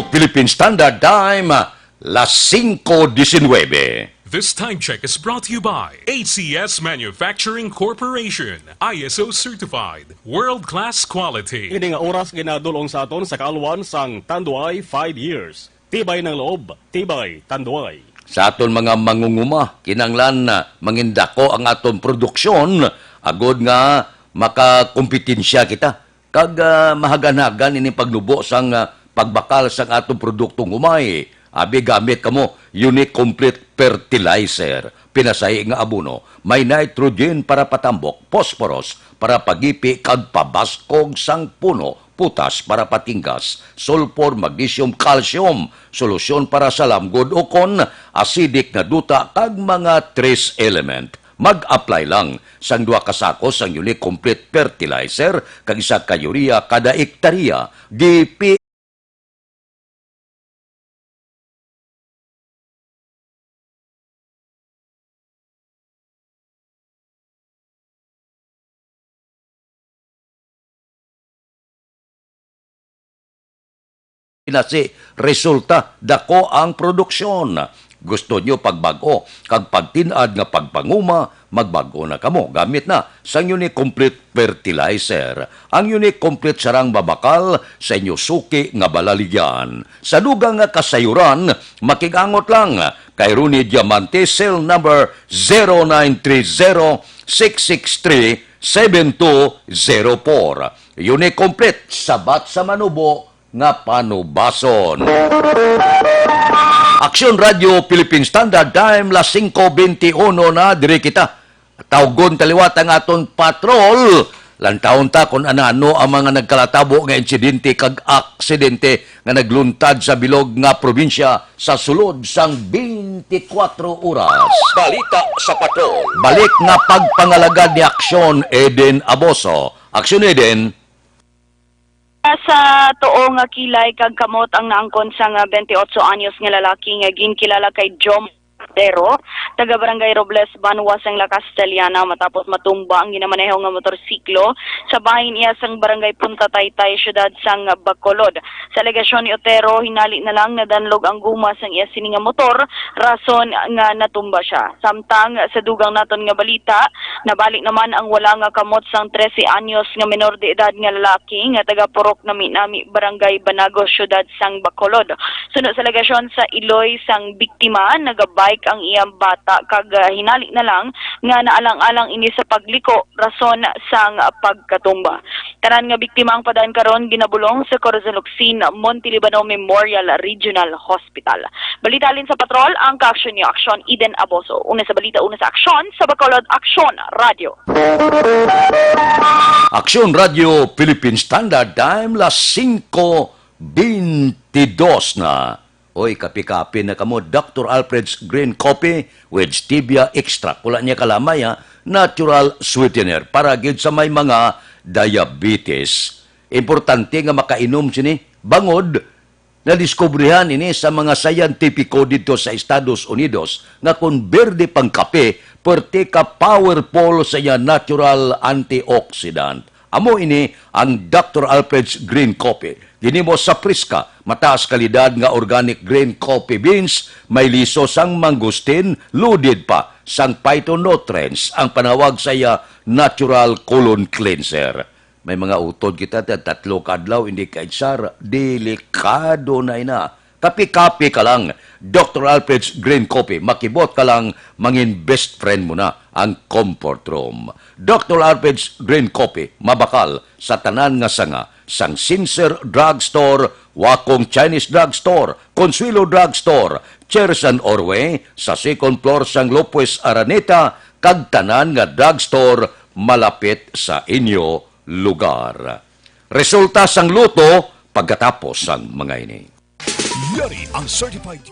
Philippine Standard Time, las singko disinwebe. This time check is brought to you by A C S Manufacturing Corporation, I S O certified, world-class quality. Ini nga oras ginadul-ong sa aton sa kaalwan sang Tanduay five years. Tibay ng loob, tibay Tanduay. Sa aton mga mangunguma, kinahanglan na mangindako ang aton produksyon agod nga makakompetensya kita. Kag, ah, mahaganhagan ini pagnubo sang, ah, pagbakal sang aton produktong humay. Abi, gamit kamo Unique Complete Fertilizer, pinasahi nga abono, may nitrogen para patambok, phosphorus para pagipi kag pabaskog sang puno, potas para patinggas, sulfur, magnesium, calcium, solusyon para sa lamgod ukon acidic nga duta kag mga trace element. Mag-apply lang sang duha ka sako sang Unique Complete Fertilizer kag isa ka urea kada ektarya. Gipi na si resulta, dako ang produksyon. Gusto nyo pagbag-o kag pagtin-ad nga pagpanguma, magbag-o na kamo. Gamit na sang Unique Complete Fertilizer. Ang Unique Complete sarang mabakal sa inyo suki nga balaligyan. Sa dugang nga kasayuran, makig-angot lang kay Ronnie Diamante, cell number zero nine three zero, six six three, seven two zero four. Unique Complete, sabat sa manubo, nga panubason. Aksyon Radio Philippine Standard Time, las singko bente uno na, diri kita. Tawgon ta liwat ang aton patrol. Lantawon ta kung anano ang mga nagkalatabo nga insidente kag aksidente nga nagluntad sa bilog nga probinsya sa sulod sang twenty-four oras. Balita sa patrol. Balik nga pagpangalagad ni Aksyon Eden Aboso. Aksyon Eden. Sa tuo nga kilay kag kamot ang naangkon sang twenty-eight anyos nga lalaki nga ginkilala kay Jom Otero, taga Barangay Robles, Banwa sang La Castellana, matapos matumba ang ginamaneho nga motorsiklo sa bahin iya sang Barangay Punta Taytay, siyudad sang Bacolod. Sa alegasyon ni Otero, hinali na lang nadanlog ang guma sang iya sini nga motor, rason nga natumba siya. Samtang sa dugang naton nga balita, nabalik naman ang wala nga kamot sang trese anyos nga menor de edad nga lalaki nga taga Purok Nami-Nami, Barangay Banagos, siyudad sang Bacolod. Suno sa alegasyon sa iloy sang biktima, nagabike ang iyang bata kag, ah, hinali na lang nga naalang-alang ini sa pagliko rason sang pagkatumba. Tanan nga biktima ang padaan karon ginabulong sa Corazon Locsin Monte Libano Memorial Regional Hospital. Balita halin sa patrol, ang kaaksyon niyo, Aksyon Eden Aboso. Una sa balita, una sa aksyon, sa Bacolod, Aksyon Radio. Aksyon Radio Philippine Standard Time, las singko bentidos na. Oy, kape-kape na kamo, Doctor Alfred's Green Coffee with Stevia Extract. Wala niya kalamay, ha? Natural sweetener para gid sa may mga diabetes. Importante nga makainom sini. Bangod, nadiskubrihan ini sa mga siyentipiko didto sa Estados Unidos nga kon berde pang kape, perti ka powerful sa iya natural antioxidant. Amo ini ang Doctor Alfred's Green Coffee. Ginhimo sa priska, mataas kalidad nga organic green coffee beans, may liso sang mangosteen, loaded pa sang phytonutrients ang panawag sa iya natural colon cleanser. May mga utod kita, ta-, tatlo ka adlaw, hindi ka itsara. Delikado na ina. Kape-kape ka lang. Doctor Alfred's Green Coffee, makibot ka lang, mangin best friend mo na ang Comfort Room. Doctor Alfred's Green Coffee, mabakal sa tanan nga sanga, sang Sincere Drugstore, Wakong Chinese Drugstore, Consuelo Drugstore, Chersan Orway, sa second floor sang Lopez Araneta, kag tanan nga drugstore malapit sa inyo lugar. Resulta sang luto pagkatapos sang mga ini. Yari ang certified.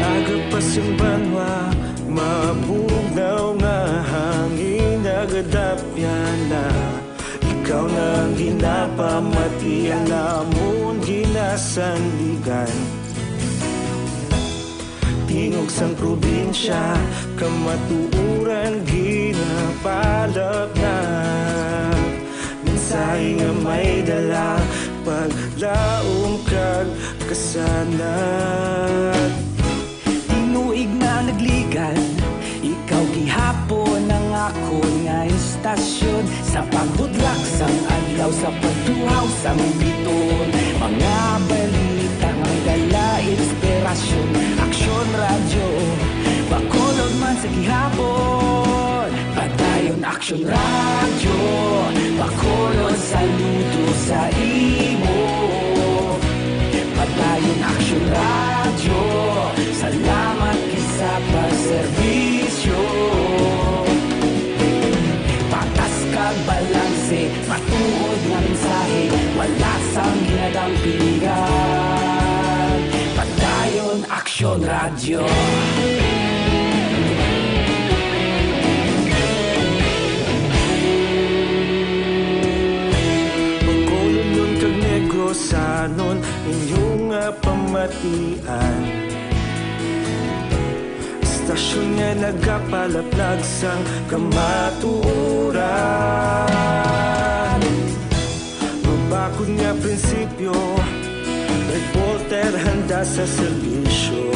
Aga pa sing banwa, mabugnaw nga hangin nagadapyan na. Ikaw na ang ginapamatian namon, ginasandigan. Tingog sang probinsya, kamatuoran ginapalapnat. Mensahe nga may dala, paglaom kag kasanag. Tinuig na nagligan, ikaw gihapon ang akon nga istasyon. Sa paghudlak sang adlaw, sa pagtuhaw sang biton, mga balita nga dala inspirasyon. Aksyon Radyo, Bacolod man sa gihapon. Padayon Aksyon Radyo, Bacolod, saludo sa imo. Padayon Aksyon Radyo, salamat gid sa pagserbisyo. Patas kag balanse, matuod nga mensahe, wala sang ginadampingan. Bacolodnon kag Negrosanon, inyo nga pamatian. Istasyon nga nagapalaplag sang kamatuoran. Mabakod nga prinsipyo, reporter handa sa serbisyo.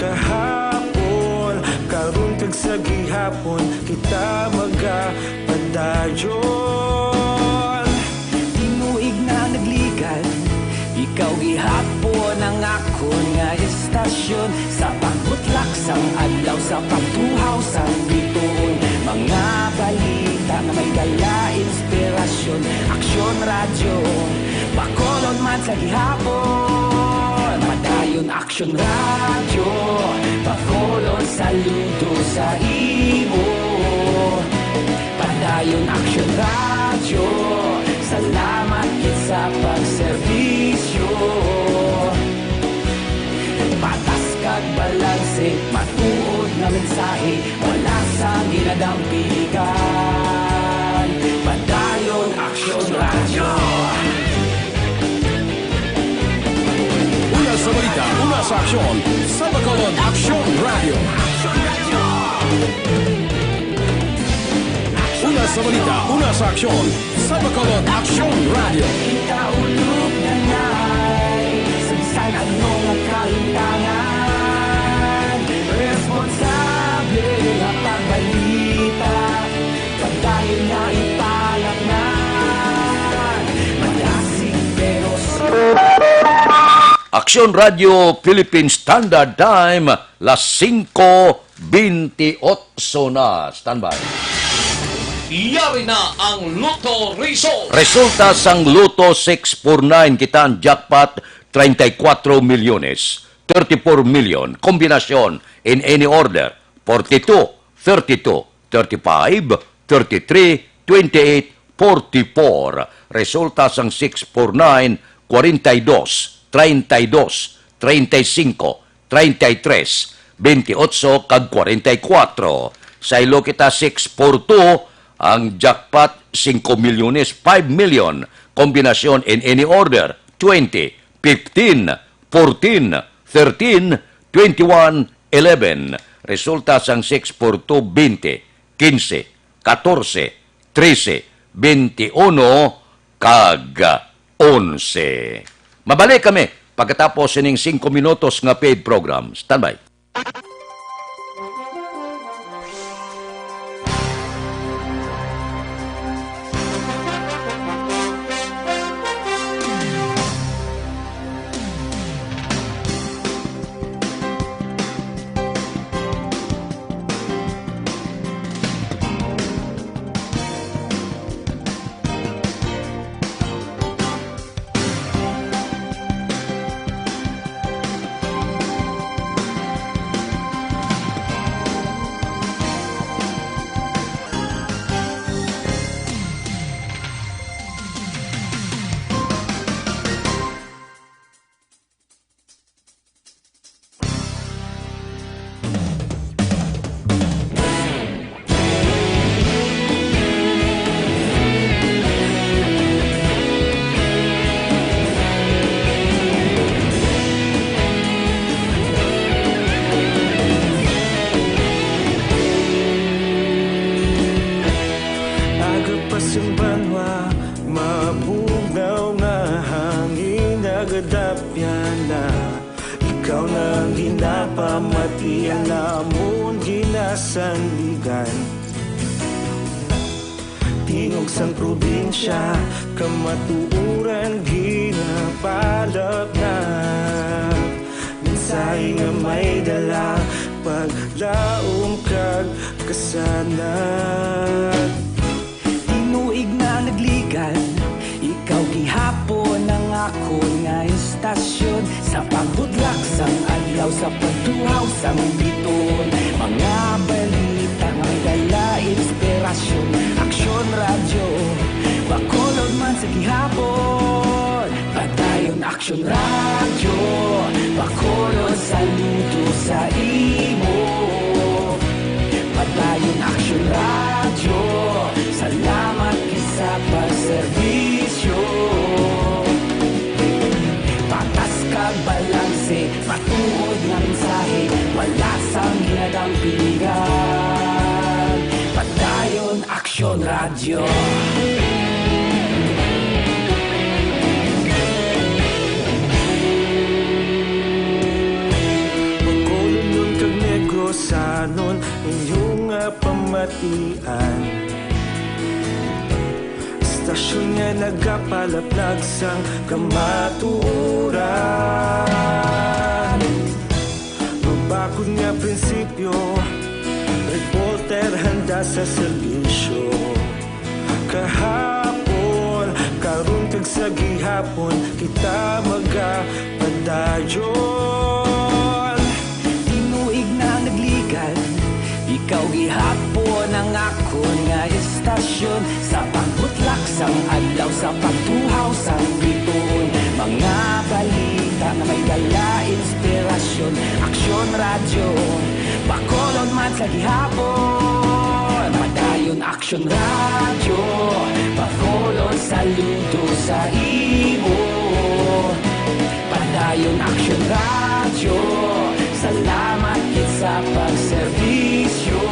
Kahapon, karon kag sa gihapon, kita magapadayon. Tinuig na nagligad, ikaw gihapon ang akon nga istasyon. Sa pagbutlak sang adlaw, sa pagtuhaw sang bituon, mga balita nga may dala inspirasyon. Aksyon Radyo, Bacolod man sa gihapon. Padayon Aksyon Radyo, Bacolod, saludo sa imo. Padayon Aksyon Radyo, salamat gid sa pagserbisyo. Patas kag balanse, matuod nga mensahe, wala sang ginadampigan. Padayon Aksyon Radyo. Una sa balita, una sa aksyon, sa Bacolod Aksyon Radyo. Una sa balita, una sa aksyon, sa Bacolod Aksyon Radyo. Kita ulog danay sa bisan ano nga kalimtangan. Responsable nga pagbalita, padayon nga ipalapnan. Madasig pero Aksyon Radyo Philippine Standard Time, las singko bentiocho na. Standby. Yari na ang Lotto Result. Resulta sang Lotto six four nine, kita ang jackpot, treinta y cuatro milyones, thirty-four million, kombinasyon in any order, forty-two, thirty-two, thirty-five, thirty-three, twenty-eight, forty-four. Resulta sang six four nine, forty-two, thirty-two, thirty-five, treinta y tres, veintiocho, kag forty-four. Saylo kita, six four two, ang jackpot, singko milyones, five million, kombinasyon in any order, twenty, fifteen, fourteen, thirteen, twenty-one, eleven. Resulta sang six four two, twenty, quince, catorce, trece, veintiuno, kag onse. Mabalik kami pagkatapos sining singko minutos nga paid program. Standby. Aga pa sing banwa, mabugnaw nga hangin, nagadapyan na. Ikaw na ang ginapamatian namon, ginasandigan. Tingog sang probinsya, kamatuoran ginapalapnap. Mensahe nga may dala, paglaom kag kasanag. Tinuig na nagligad, ikaw gihapon ang akon nga istasyon. Sa pagbudlak sang adlaw, sa pagtuhaw sang bituon, mga balita nga may dala inspirasyon. Aksyon Radyo, Bacolod man sa gihapon. Padayon Aksyon Radyo, Bacolod, saludo sa imo. Padayon Aksyon Radyo, salamat gid sa pagserbisyo. Patas kag balanse, matuod nga mensahe, wala sang ginadampigan. Padayon Aksyon Radyo. Bacolodnon kag Negrosanon, inyo nga pamatian. Estasyon nga nagapalaplag sang kamatuoran. Mabakod nga prinsipyo, reporter handa sa serbisyo. Kahapon, karon kag sa gihapon, kita magapadayon. Tinuig na nagligad, ikaw gihapon ang akon nga estasyon. Sa pagbutlak sang adlaw, sa pagtuhaw sang bituon, mga balita nga may dala inspirasyon. Aksyon Radyo, Bacolod man sa gihapon. Padayon Aksyon Radyo, Bacolod, saludo sa imo. Padayon Aksyon Radyo, salamat gid sa pagserbisyo.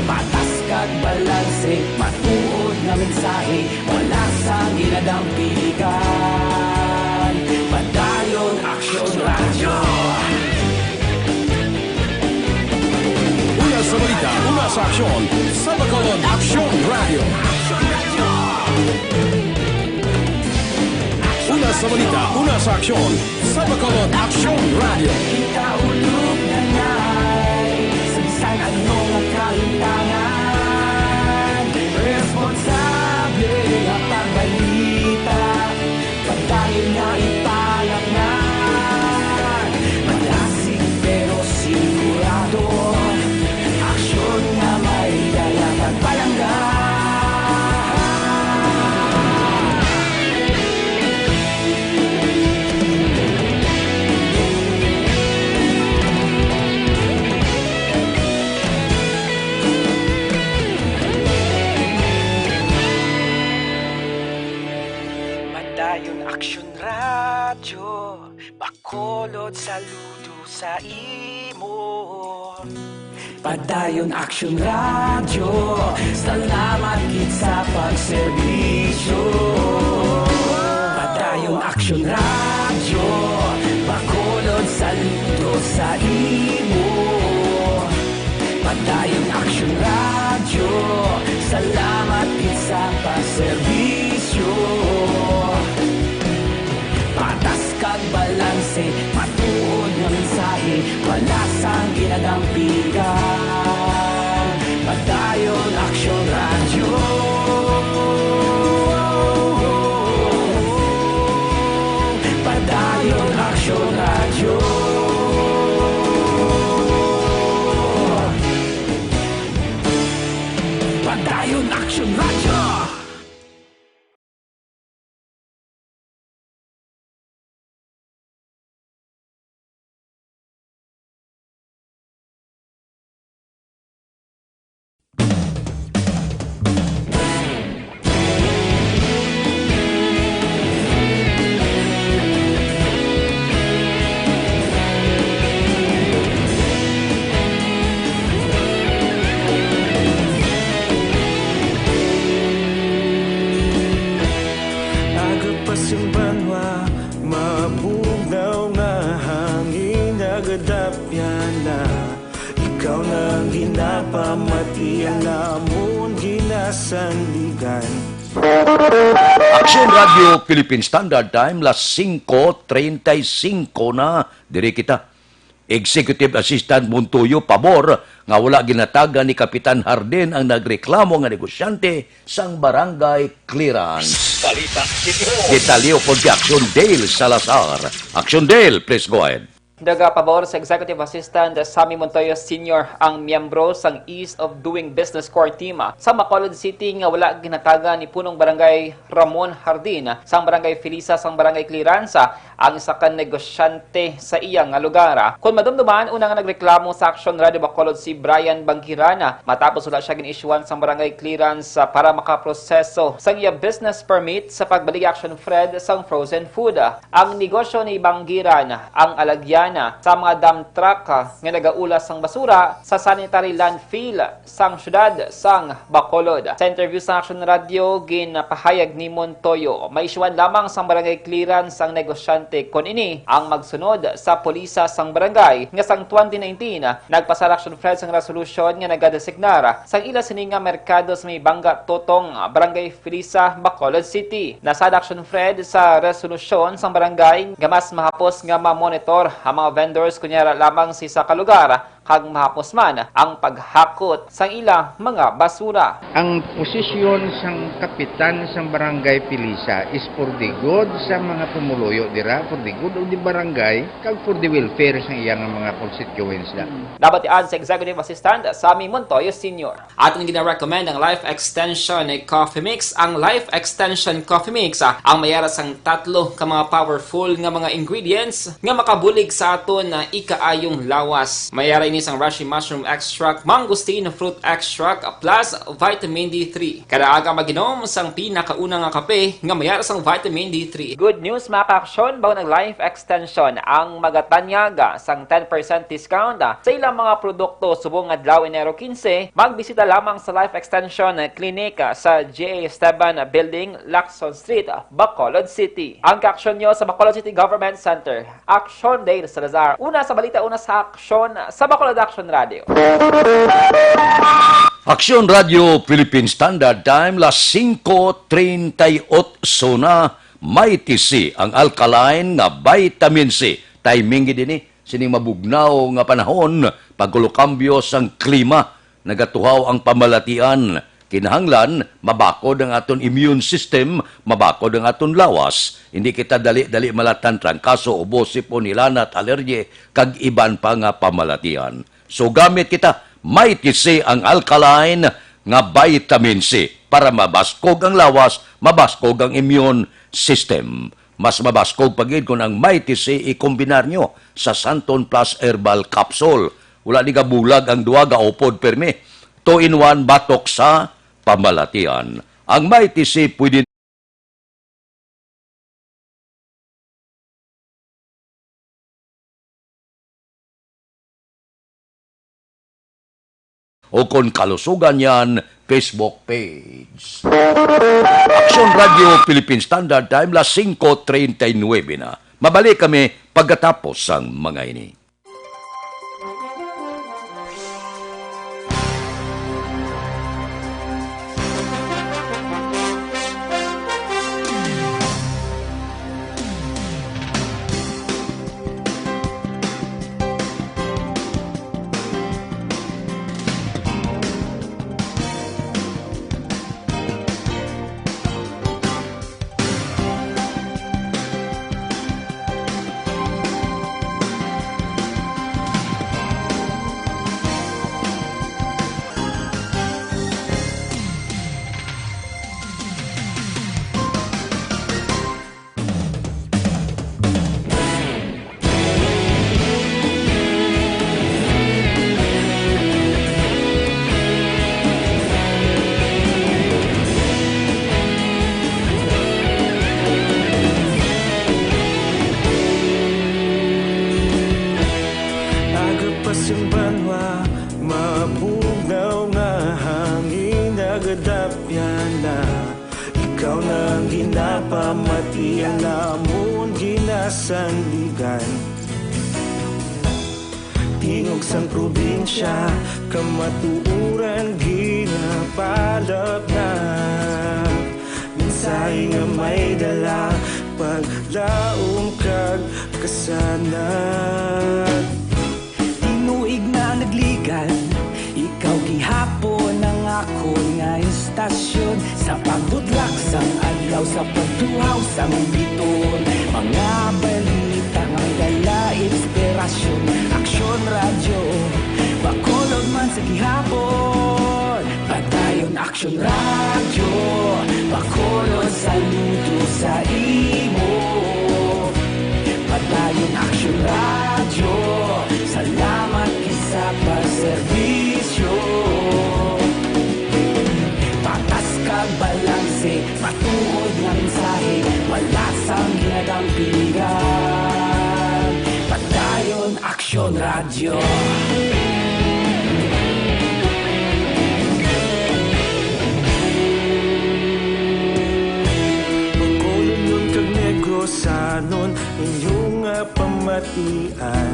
Patas kag balanse, matuod nga mensahe, wala sang ginadampigan. Padayon Aksyon Radyo. Una sa balita, una sa aksyon, sa Bacolod Aksyon Radyo. Una sa balita, una sa aksyon, sa Bacolod Aksyon Radyo. Kita ulog na ngay, sa bisan ano nga kalimtangan, responsable nga pagbalita, padayon nga ipalapngan. Malasig pero sigurado, aksyon nga may dala kag palangga. Padayon Aksyon Radyo, Bacolod, saludo sa imo. Padayon Aksyon Radyo, salamat gid sa pagserbisyo. Padayon Aksyon Radyo, Bacolod, saludo sa imo. Padayon Aksyon Radyo, salamat gid sa pagserbisyo. Patas kag balanse, matuod nga mensahe, wala sang ginadampigan. Padayon Aksyon Radyo. Padayon Aksyon Radyo. Padayon Aksyon Radyo. Aga pa sing banwa, mabugnaw nga hangin, nagadapyan na. Ikaw na ang ginapamati, ang amon ginasandigan. Aksyon Radyo Philippine Standard Time, las singko treinta y cinco na. Diri kita. Executive Assistant Montoyo, pabor nga wala ginatagan ni Kapitan Hardin ang nagreklamo nga negosyante sang barangay clearance. Balita City Hall. Detalye upod kay Aksyon Dale Salazar. Aksyon Dale, please go ahead. Nagapabor si Executive Assistant Sammy Montoyo Senior ang miyembro sang Ease of Doing Business Core Team sa Bacolod City nga wala ginatagan ni Punong Barangay Ramon Hardin sang Barangay Felisa sang Barangay Clearance ang isa ka negosyante sa iya nga lugar. Kon madumduman, una nga nagreklamo sa Aksyon Radio Bacolod si Brian Bangirana matapos wala siya gin-isyuhan sang barangay clearance para makaproseso sang iya business permit sa pagbaligya, Action Fred, sang frozen food. Ang negosyo ni Bangirana ang alagyan sa mga dump truck nga nagaula sang basura sa sanitary landfill sang siyudad sang Bacolod. Sa interview sa Action Radio, ginpahayag ni Montoyo, maisyuhan lamang sang barangay clearance ang negosyante kon ini ang magsunod sa pulisa sang barangay nga sang twenty nineteen, nagpasar, Action Fred, sang resolusyon nga nagadesignar sang ila sini nga merkado sa may Banga Totong, Barangay Felisa, Bacolod City. Nasad, Action Fred, sa resolusyon sang barangay nga mas mahapos nga ma-monitor ang mga vendors kunyara lamang sa isa ka lugar kag mahapos man ang paghakot sang ila mga basura. Ang posisyon sang kapitan sang Barangay Felisa is for the good sa mga pumuluyo dira, for the good of the barangay, kag for the welfare sang iya nga mga constituents da. Nabatian sa Executive Assistant Sammy Montoyo Senior. Aton gina-recommend ang Life Extension Coffee Mix. Ang Life Extension Coffee Mix, ah, ang may ara sang tatlo ka mga powerful nga mga ingredients nga makabulig sa aton, ah, ikaayong lawas. May ara ini sang reishi mushroom extract, mangosteen fruit extract, plus vitamin D three. Kada aga mag-inom sang pinakauna nga kape nga may ara sang vitamin D three. Good news, mga ka-aksyon, bangod ang Life Extension ang magatanyag sang ten percent discount sa ilang mga produkto subong adlaw Enero quince, magbisita lamang sa Life Extension Clinic sa G A Esteban Building, Lacson Street, Bacolod City. Ang kaaksyon nyo sa Bacolod City Government Center. Aksyon Dale Salazar. Una sa balita, una sa aksyon sa Bacolod Action Radio. Aksyon Radio Philippine Standard Time, las singko treinta y ocho na. Mighty C ang alkaline nga vitamin C. Timing gid ini sining mabugnaw nga panahon, pagkulokambyo sang klima. Nagatuhaw ang pamalatian. Kinahanglan mabakod ang aton immune system, mabakod ang aton lawas. Hindi kita dali-dali malatan trangkaso, ubo, sipon, hilanat, alerye, kag iban pa nga pamalatian. So, gamit kita, Mighty C ang alkaline nga vitamin C para mabaskog ang lawas, mabaskog ang immune system. Mas mabaskog pa gid kon ang Mighty C ikombinar nyo sa Santon Plus Herbal Capsule. Wala ni gabulag ang duha, gaupod pirmi. Two-in-one batok sa pamalatian. Ang Mighty C pwede o kon kalusugan yan, Facebook page. Action Radio Philippine Standard Time, las singko treinta y nuebe na. Mabalik kami pagkatapos sang mga ini. Agapas ang banwa, mabugnaw nga hangin, nagadapya na. Ikaw na ang ginapamati, ang amon ginasandigan. Tingog sang probinsya, kamatuoran ginapalapnap. Mensahe nga may dala, paglaom kag kasanag. Tinuig na nagligan, ikaw gihapon ang akon nga istasyon. Sa pagbutlak sang adlaw, sa pagtuhaw sang biton, mga balita nga may dala inspirasyon. Aksyon Radyo Bacolod man sa gihapon. Padayon Aksyon Radyo Bacolod, saludo sa imo. Radyo, salamat gid sa pagserbisyo. Patas kag balanse, matuod nga mensahe, wala sang ginadampigan. Padayon Aksyon Radyo. Bacolodnon kag Negrosanon, inyo nga pamatian.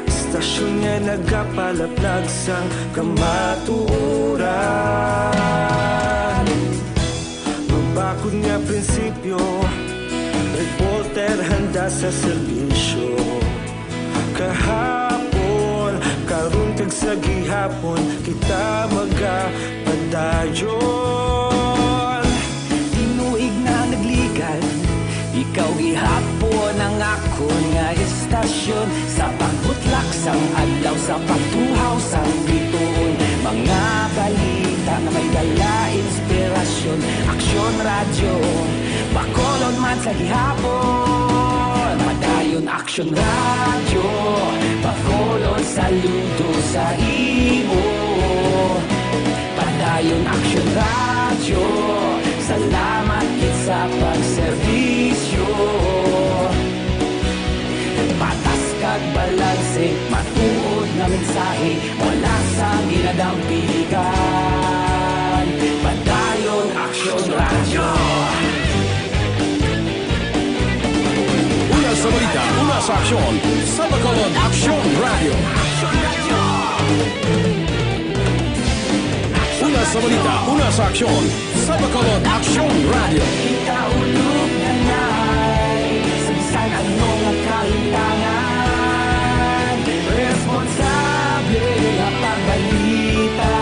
Istasyon nga nagapalaplag sang kamatuoran. Mabakod nga prinsipyo, reporter handa sa serbisyo. Kahapon, karon, kag sa gihapon, kita magapadayon. Tinuig na nagligad, ikaw gihapon ang akon nga istasyon. Sa pagbutlak sang adlaw, sa pagtuhaw sang bituon, mga balita nga may dala inspirasyon. Aksyon Radyo, Bacolod man sa gihapon. Padayon Aksyon Radyo, Bacolod, saludo sa imo. Padayon Aksyon Radyo, salamat gid sa pagserbisyo. Patas kag balanse, matuod nga mensahe, wala sang ginadampigan. Padayon Aksyon Radyo. Una sa balita, una sa aksyon, sa Bacolod Aksyon Radyo. Una sa balita, una sa aksyon, sa Bacolod Aksyon Radyo. Kita ulog na nay, sa bisan ano nga kahintangan, responsable nga pagbalita,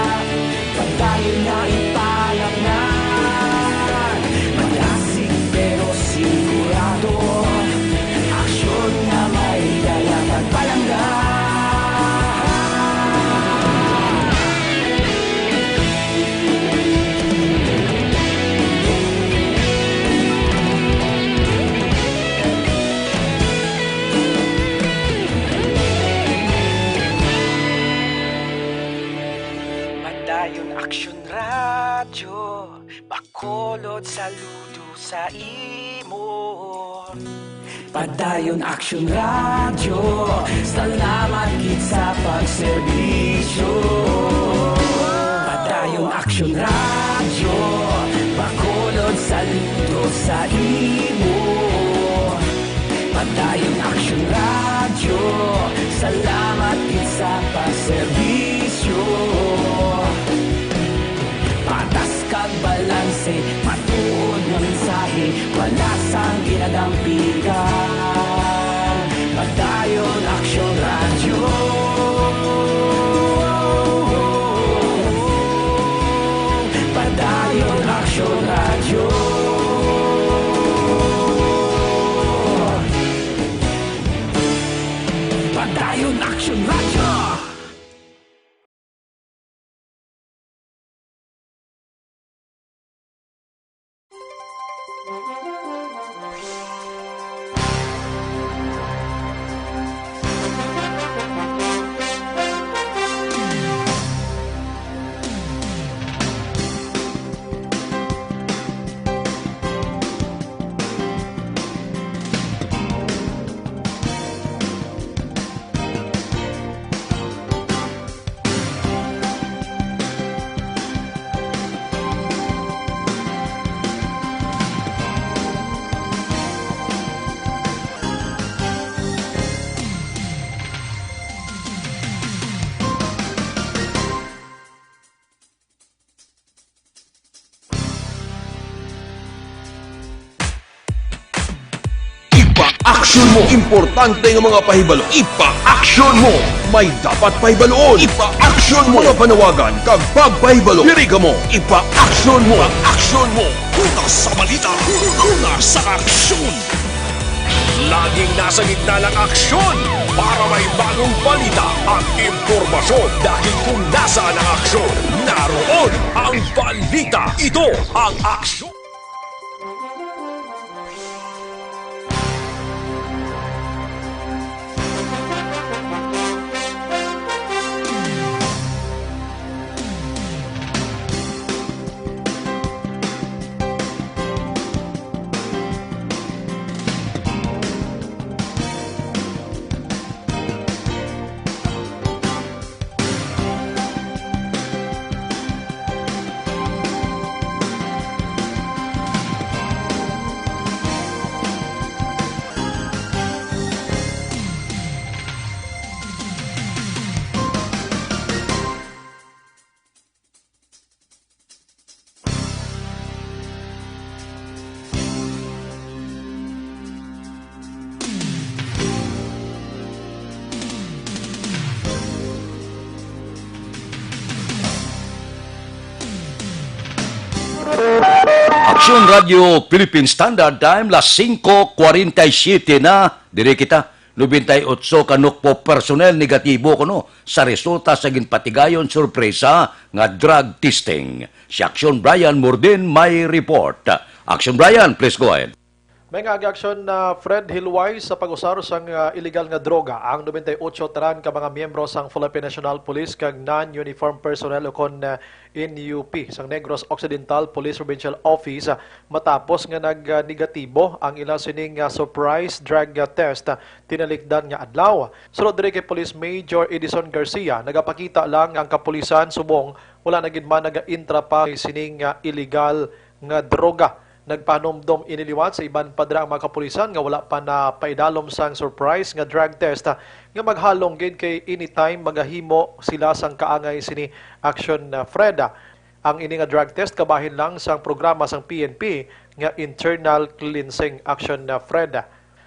padayon na ipalatngan. Madasig pero sigurado, aksyon nga may dala kag palangga. Padayon Aksyon Radyo, Bacolod, saludo sa imo. Padayon Aksyon Radyo, salamat gid sa pagserbisyo. Padayon Aksyon Radyo, Bacolod, saludo sa imo. Padayon Aksyon Radyo, salamat gid sa pagserbisyo. Patas kag balanse, matuod nga mensahe, wala sang ginadampigan. Padayon Aksyon Radyo. Padayon Aksyon Radyo. Padayon Aksyon Radyo. Ipa-aksyon mo. Importante nga mga pahibalo. Ipa-aksyon mo. May dapat pahibaluon. Ipa-aksyon mo. Mga panawagan kag pagpahibalo. Diri kamo. Ipa-aksyon mo. Ipa-aksyon mo. Una sa balita. Una sa aksyon. Laging nasa gitna ng aksyon para may bagong balita at impormasyon. Dahil kung nasaan ang aksyon, naroon ang balita. Ito ang aksyon. Aksyon Radio Philippine Standard Time, las singko kwarenta y siyete na. Diri kita, nobenta y otso ka Nukpo personnel negatibo kuno sa resulta sa ginpatigayon sorpresa nga drug testing. Si Aksyon Brian Mordin may report. Aksyon Brian, please go ahead. May nga agi aksyon na Fred Hilway sa pag-usar sang, ah, illegal nga droga ang nobenta y otso tanan ka mga miyembro sang Philippine National Police kag non-uniform personnel ukon, ah, N U P sang Negros Occidental Police Provincial Office, ah, matapos nga nag-negatibo ang ila sining, ah, surprise drug, ah, test, ah, tinalikdan nga adlaw. Sulod diri kay Police Major Edison Garcia, nagapakita lang ang kapulisan subong wala na gid man naga-intra pa sining, ah, illegal nga droga. Nagpahanumdom ini liwat sa iban pa dira ang mga kapulisan nga wala pa napaidalom sang surprise nga drug test, ah, nga maghalong gid kay anytime magahimo sila sang kaangay sini aksyon, ah, Fred. Ang ini nga drug test kabahin lang sang programa sang P N P nga internal cleansing aksyon, ah, Fred.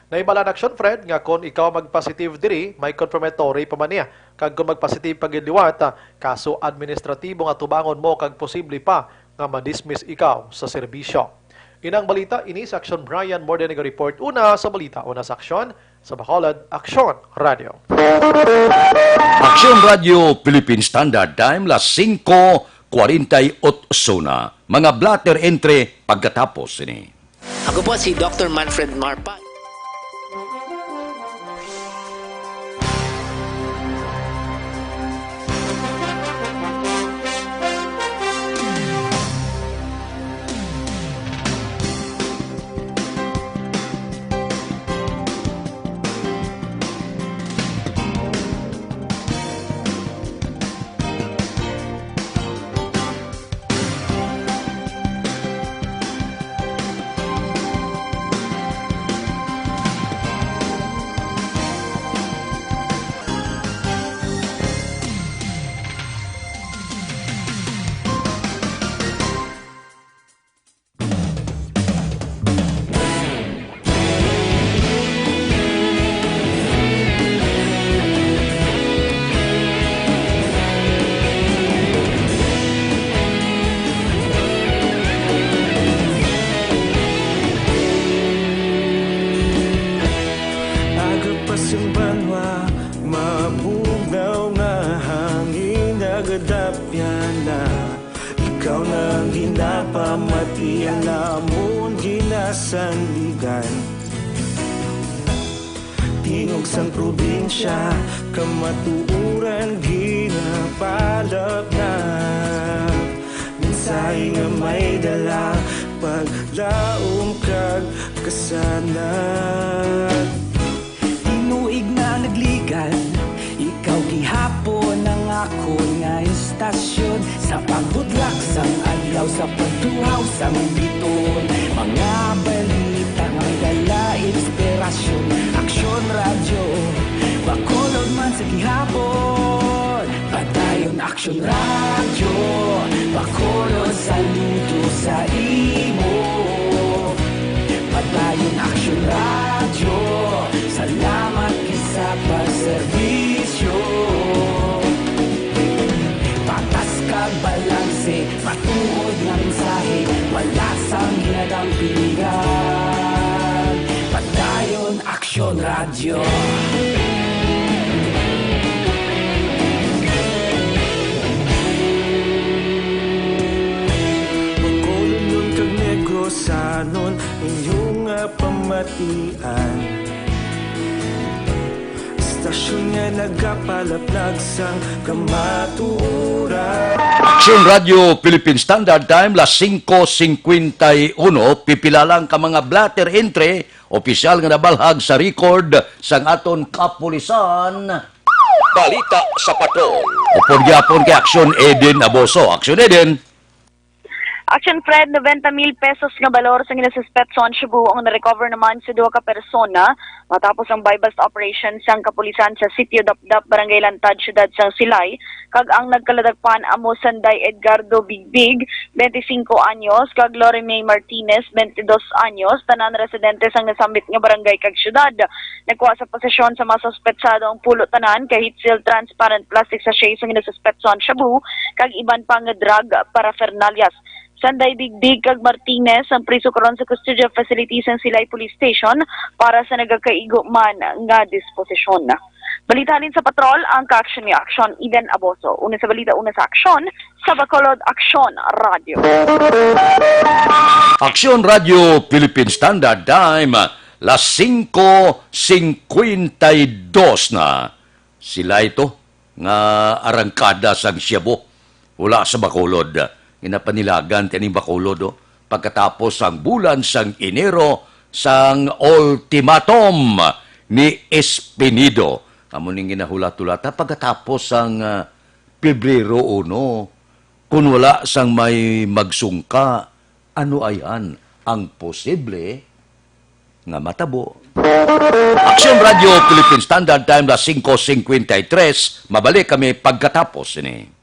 Nahibal-an aksyon, Fred, nga kon ikaw magpositive diri, may confirmatory pa man niya. Kag kon magpositive pa gid liwat, ah, kaso administratibo nga tubangon mo kag posible pa nga ma-dismiss ikaw sa serbisyo. Inang balita ini sa Aksyon Brian Morden nag-report una sa balita, una sa aksyon, sa Bacolod, Aksyon Radio. Aksyon Radio Philippine Standard Time, las singko kwarenta y otso na. Mga blotter entry pagkatapos ini. Ako po si Doctor Manfred Marpa. Aga pa sing banwa, mabugnaw nga hangin nagadapyan na. Ikaw na ang ginapamati, ang amon ginasandigan. Tingog sang probinsya, kamatuoran ginapalapnap. Mensahe nga may dala, paglaom kag kasanag. Tinuig na nagligan, ikaw gihapon ang akon nga istasyon. Sa pagbudlak sang adlaw, sa pagtuhaw sang biton, mga balita nga dala inspirasyon. Aksyon Radyo, Bacolod man sa gihapon. Padayon Aksyon Radyo, Bacolod, saludo sa imo. Padayon Aksyon Radyo, salamat gid sa pagserbisyo. Patas kag balanse, matuod nga mensahe, wala sang ginadampingan. Padayon Aksyon Radyo. Bacolodnon kag Negrosanon, inyo nga pamatian. Istasyon nga nagapalaplag sang kamatuoran. Aksyon Radio Philippine Standard Time, las singko singkwenta y uno, pipila lang ka mga blotter entry, opisyal nga nabalhag sa record sang aton kapulisan. Balita sa Patrol. Upod gyapon kay Aksyon Eden Aboso. Aksyon Eden. Action Fred, noventa mil pesos nga balor sang ginasuspetso nga shabu ang na-recover naman sa duha ka persona matapos ang buy-bust operation sang kapulisan sa Sitio Dapdap, Barangay Lantad, Siyudad sang Silay, kag ang nagkaladakpan amo sanday Edgardo Bigbig, twenty-cinco anyos, kag Lorime Martinez, twenty-dos anyos, tanan residente sang nasambit nga barangay kag syudad. Nagkuha sa posesyon sa mga suspetsado ang pulo tanan ka heat-sealed transparent plastic sachet sang ginasuspetso nga shabu kag iban pa nga drug paraphernalias. Sanday Bigbig kag Martinez ang priso karon sa custodial facility sang Silay Police Station para sa nagakaigo man nga disposisyon. Balita halin sa patrol, ang ka-action ni Action, Eden Aboso. Una sa balita, una sa aksyon, sa Bacolod, Action Radio. Aksyon Radio Philippine Standard Time, las singko singkwenta y dos na. Sila ito nga arangkada sang Shabu, wala sa Bacolod. Ginapanilagan tining Bacolod, oh, pagkatapos sang bulan sang Enero sang ultimatum ni Espinido. Amo ning ginahulat-hulata pagkatapos sang, ah, Pebrero uno. Kung wala sang may magsungka, ano ayhan ang posible nga matabo? Aksyon Radio Philippine Standard Time, las singko singkwenta y tres. Mabalik kami pagkatapos ini.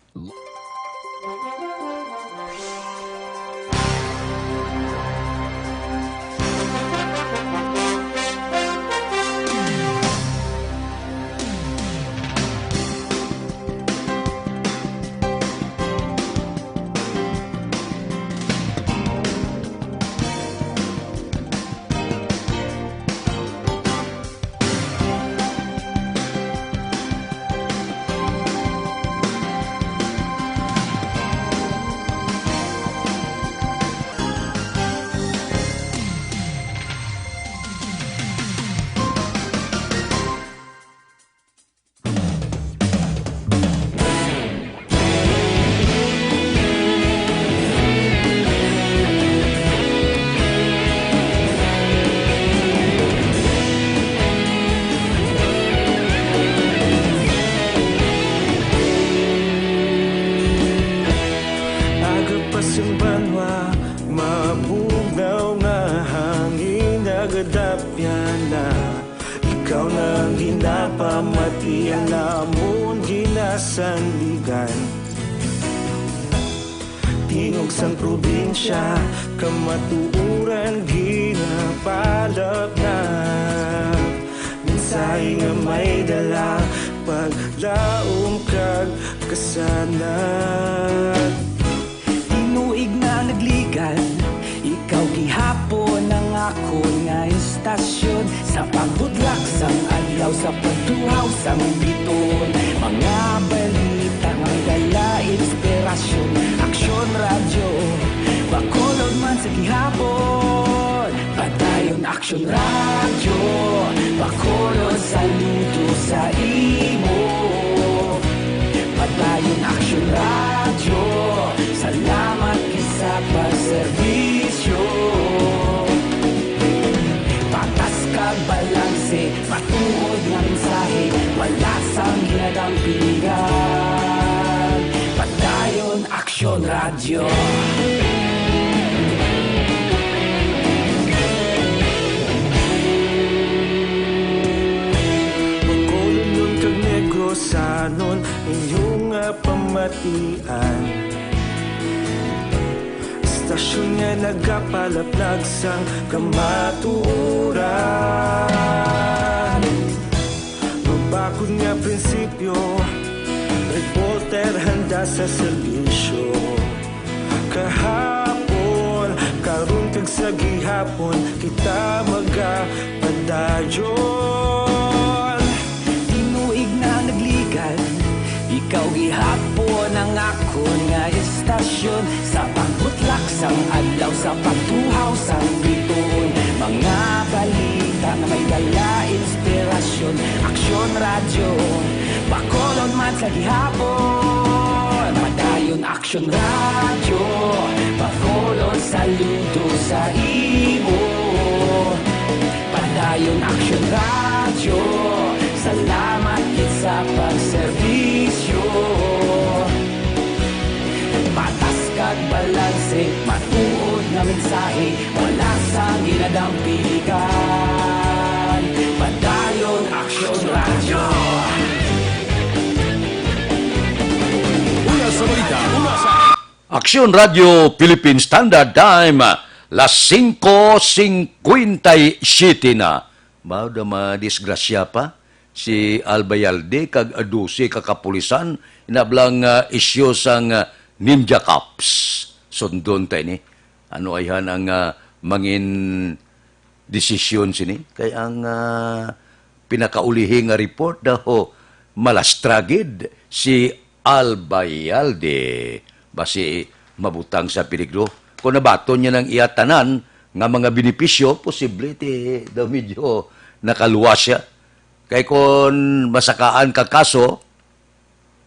Aga pa sing banwa, mabugnaw nga hangin nagadapyan na. Ikaw na ang ginapamati, ang amon ginasandigan. Tingog sang probinsya, kamatuoran ginapalap na. Mensahe nga may dala, paglaom kag kasanag. Tinuig na nagligan, ikaw gihapon ang akon nga istasyon. Sa pagbudlak sang adlaw, sa pagtuhaw sang biton, mga balita nga may dala inspirasyon. Aksyon Radyo, Bacolod man sa gihapon. Padayon Aksyon Radyo, Bacolod, saludo sa imo. Padayon Aksyon Radyo, salamat gid sa pagserbisyo. Patas kag balanse, matuod nga mensahe, wala sang ginadampingan. Padayon Aksyon Radyo. Bacolodnon kag Negrosanon, inyo nga pamatian. Istasyon nga nagapalaplag sang kamatuoran. Mabakod nga prinsipyo, reporter handa sa serbisyo. Kahapon, karon kag sa gihapon, kita magapadayon. Tinuig na nagligan, ikaw gihapon ang akon nga istasyon. Sa pagbutlak sang adlaw, sa pagtuhaw sang biton, mga balita nga may dala inspirasyon. Aksyon Radyo, Bacolod man sa gihapon. Padayon Aksyon Radyo, Bacolod, saludo sa imo. Padayon Aksyon Radyo, salamat gid sa pagserbisyo. Patas kag balanse, matuod nga mensahe, wala sang ginadampingan. Padayon Aksyon Radyo. Una sa balita, una sa Aksyon Radyo Philippine Standard Time, las singko singkwenta y siyete na. Mao na madisgrasya pa si Albayalde kag dose ka kapulisan, inablang, ah, isyu sang, ah, Ninja Cops. sundon ta ini. Ano ayhan ang, ah, mangin desisyon sini? Kay ang, ah, pinakaulihi nga report daw malastra gid si Albayalde. Basi mabutang sa peligro. Kung nabaton niya ng iya tanan nga mga benepisyo, posible ti daw medyo nakaluwas siya. Kay kung masakaan ka kaso,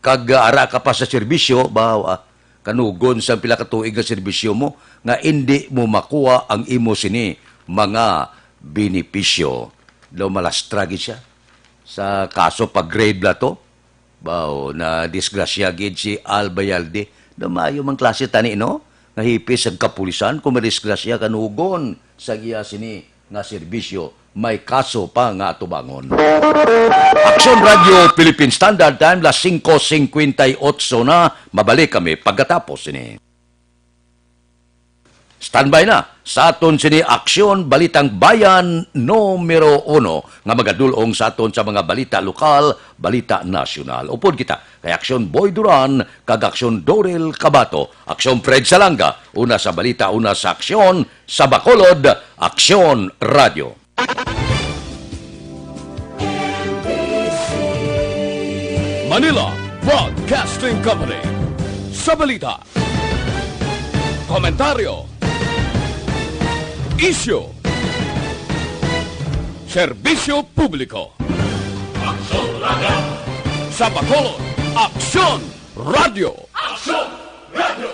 kag, ah, ara ka pa sa serbisyo, baw, ah, kanugon sa pila ka tuig nga serbisyo mo nga indi mo makuha ang imo sini mga benepisyo. Daw malastra gid siya sa kaso pag grade la to. Baw, na disgrasya gid si Albayalde. Daw maayo man klase tani, no? Nga hipis ang kapulisan kung madisgrasya kanugon sa iya sini nga serbisyo, may kaso pa nga atubangon. Aksyon Radio Philippine Standard Time, las singko singkwenta y otso na. Mabalik kami pagkatapos sini. Standby na sa aton sini Aksyon Balitang Bayan numero uno nga magadulong sa aton sa mga balita lokal, balita nasyonal. Upod kita kay Aksyon Boy Duran kag Aksyon Dorel Cabato, Aksyon Fred Salanga, una sa balita, una sa aksyon, sa Bacolod, Aksyon Radio. Manila Broadcasting Company. Sa balita, komentaryo, isyu, serbisyo publiko. Aksyon Radio. Sa Bacolod, Aksyon Radio. Aksyon Radio.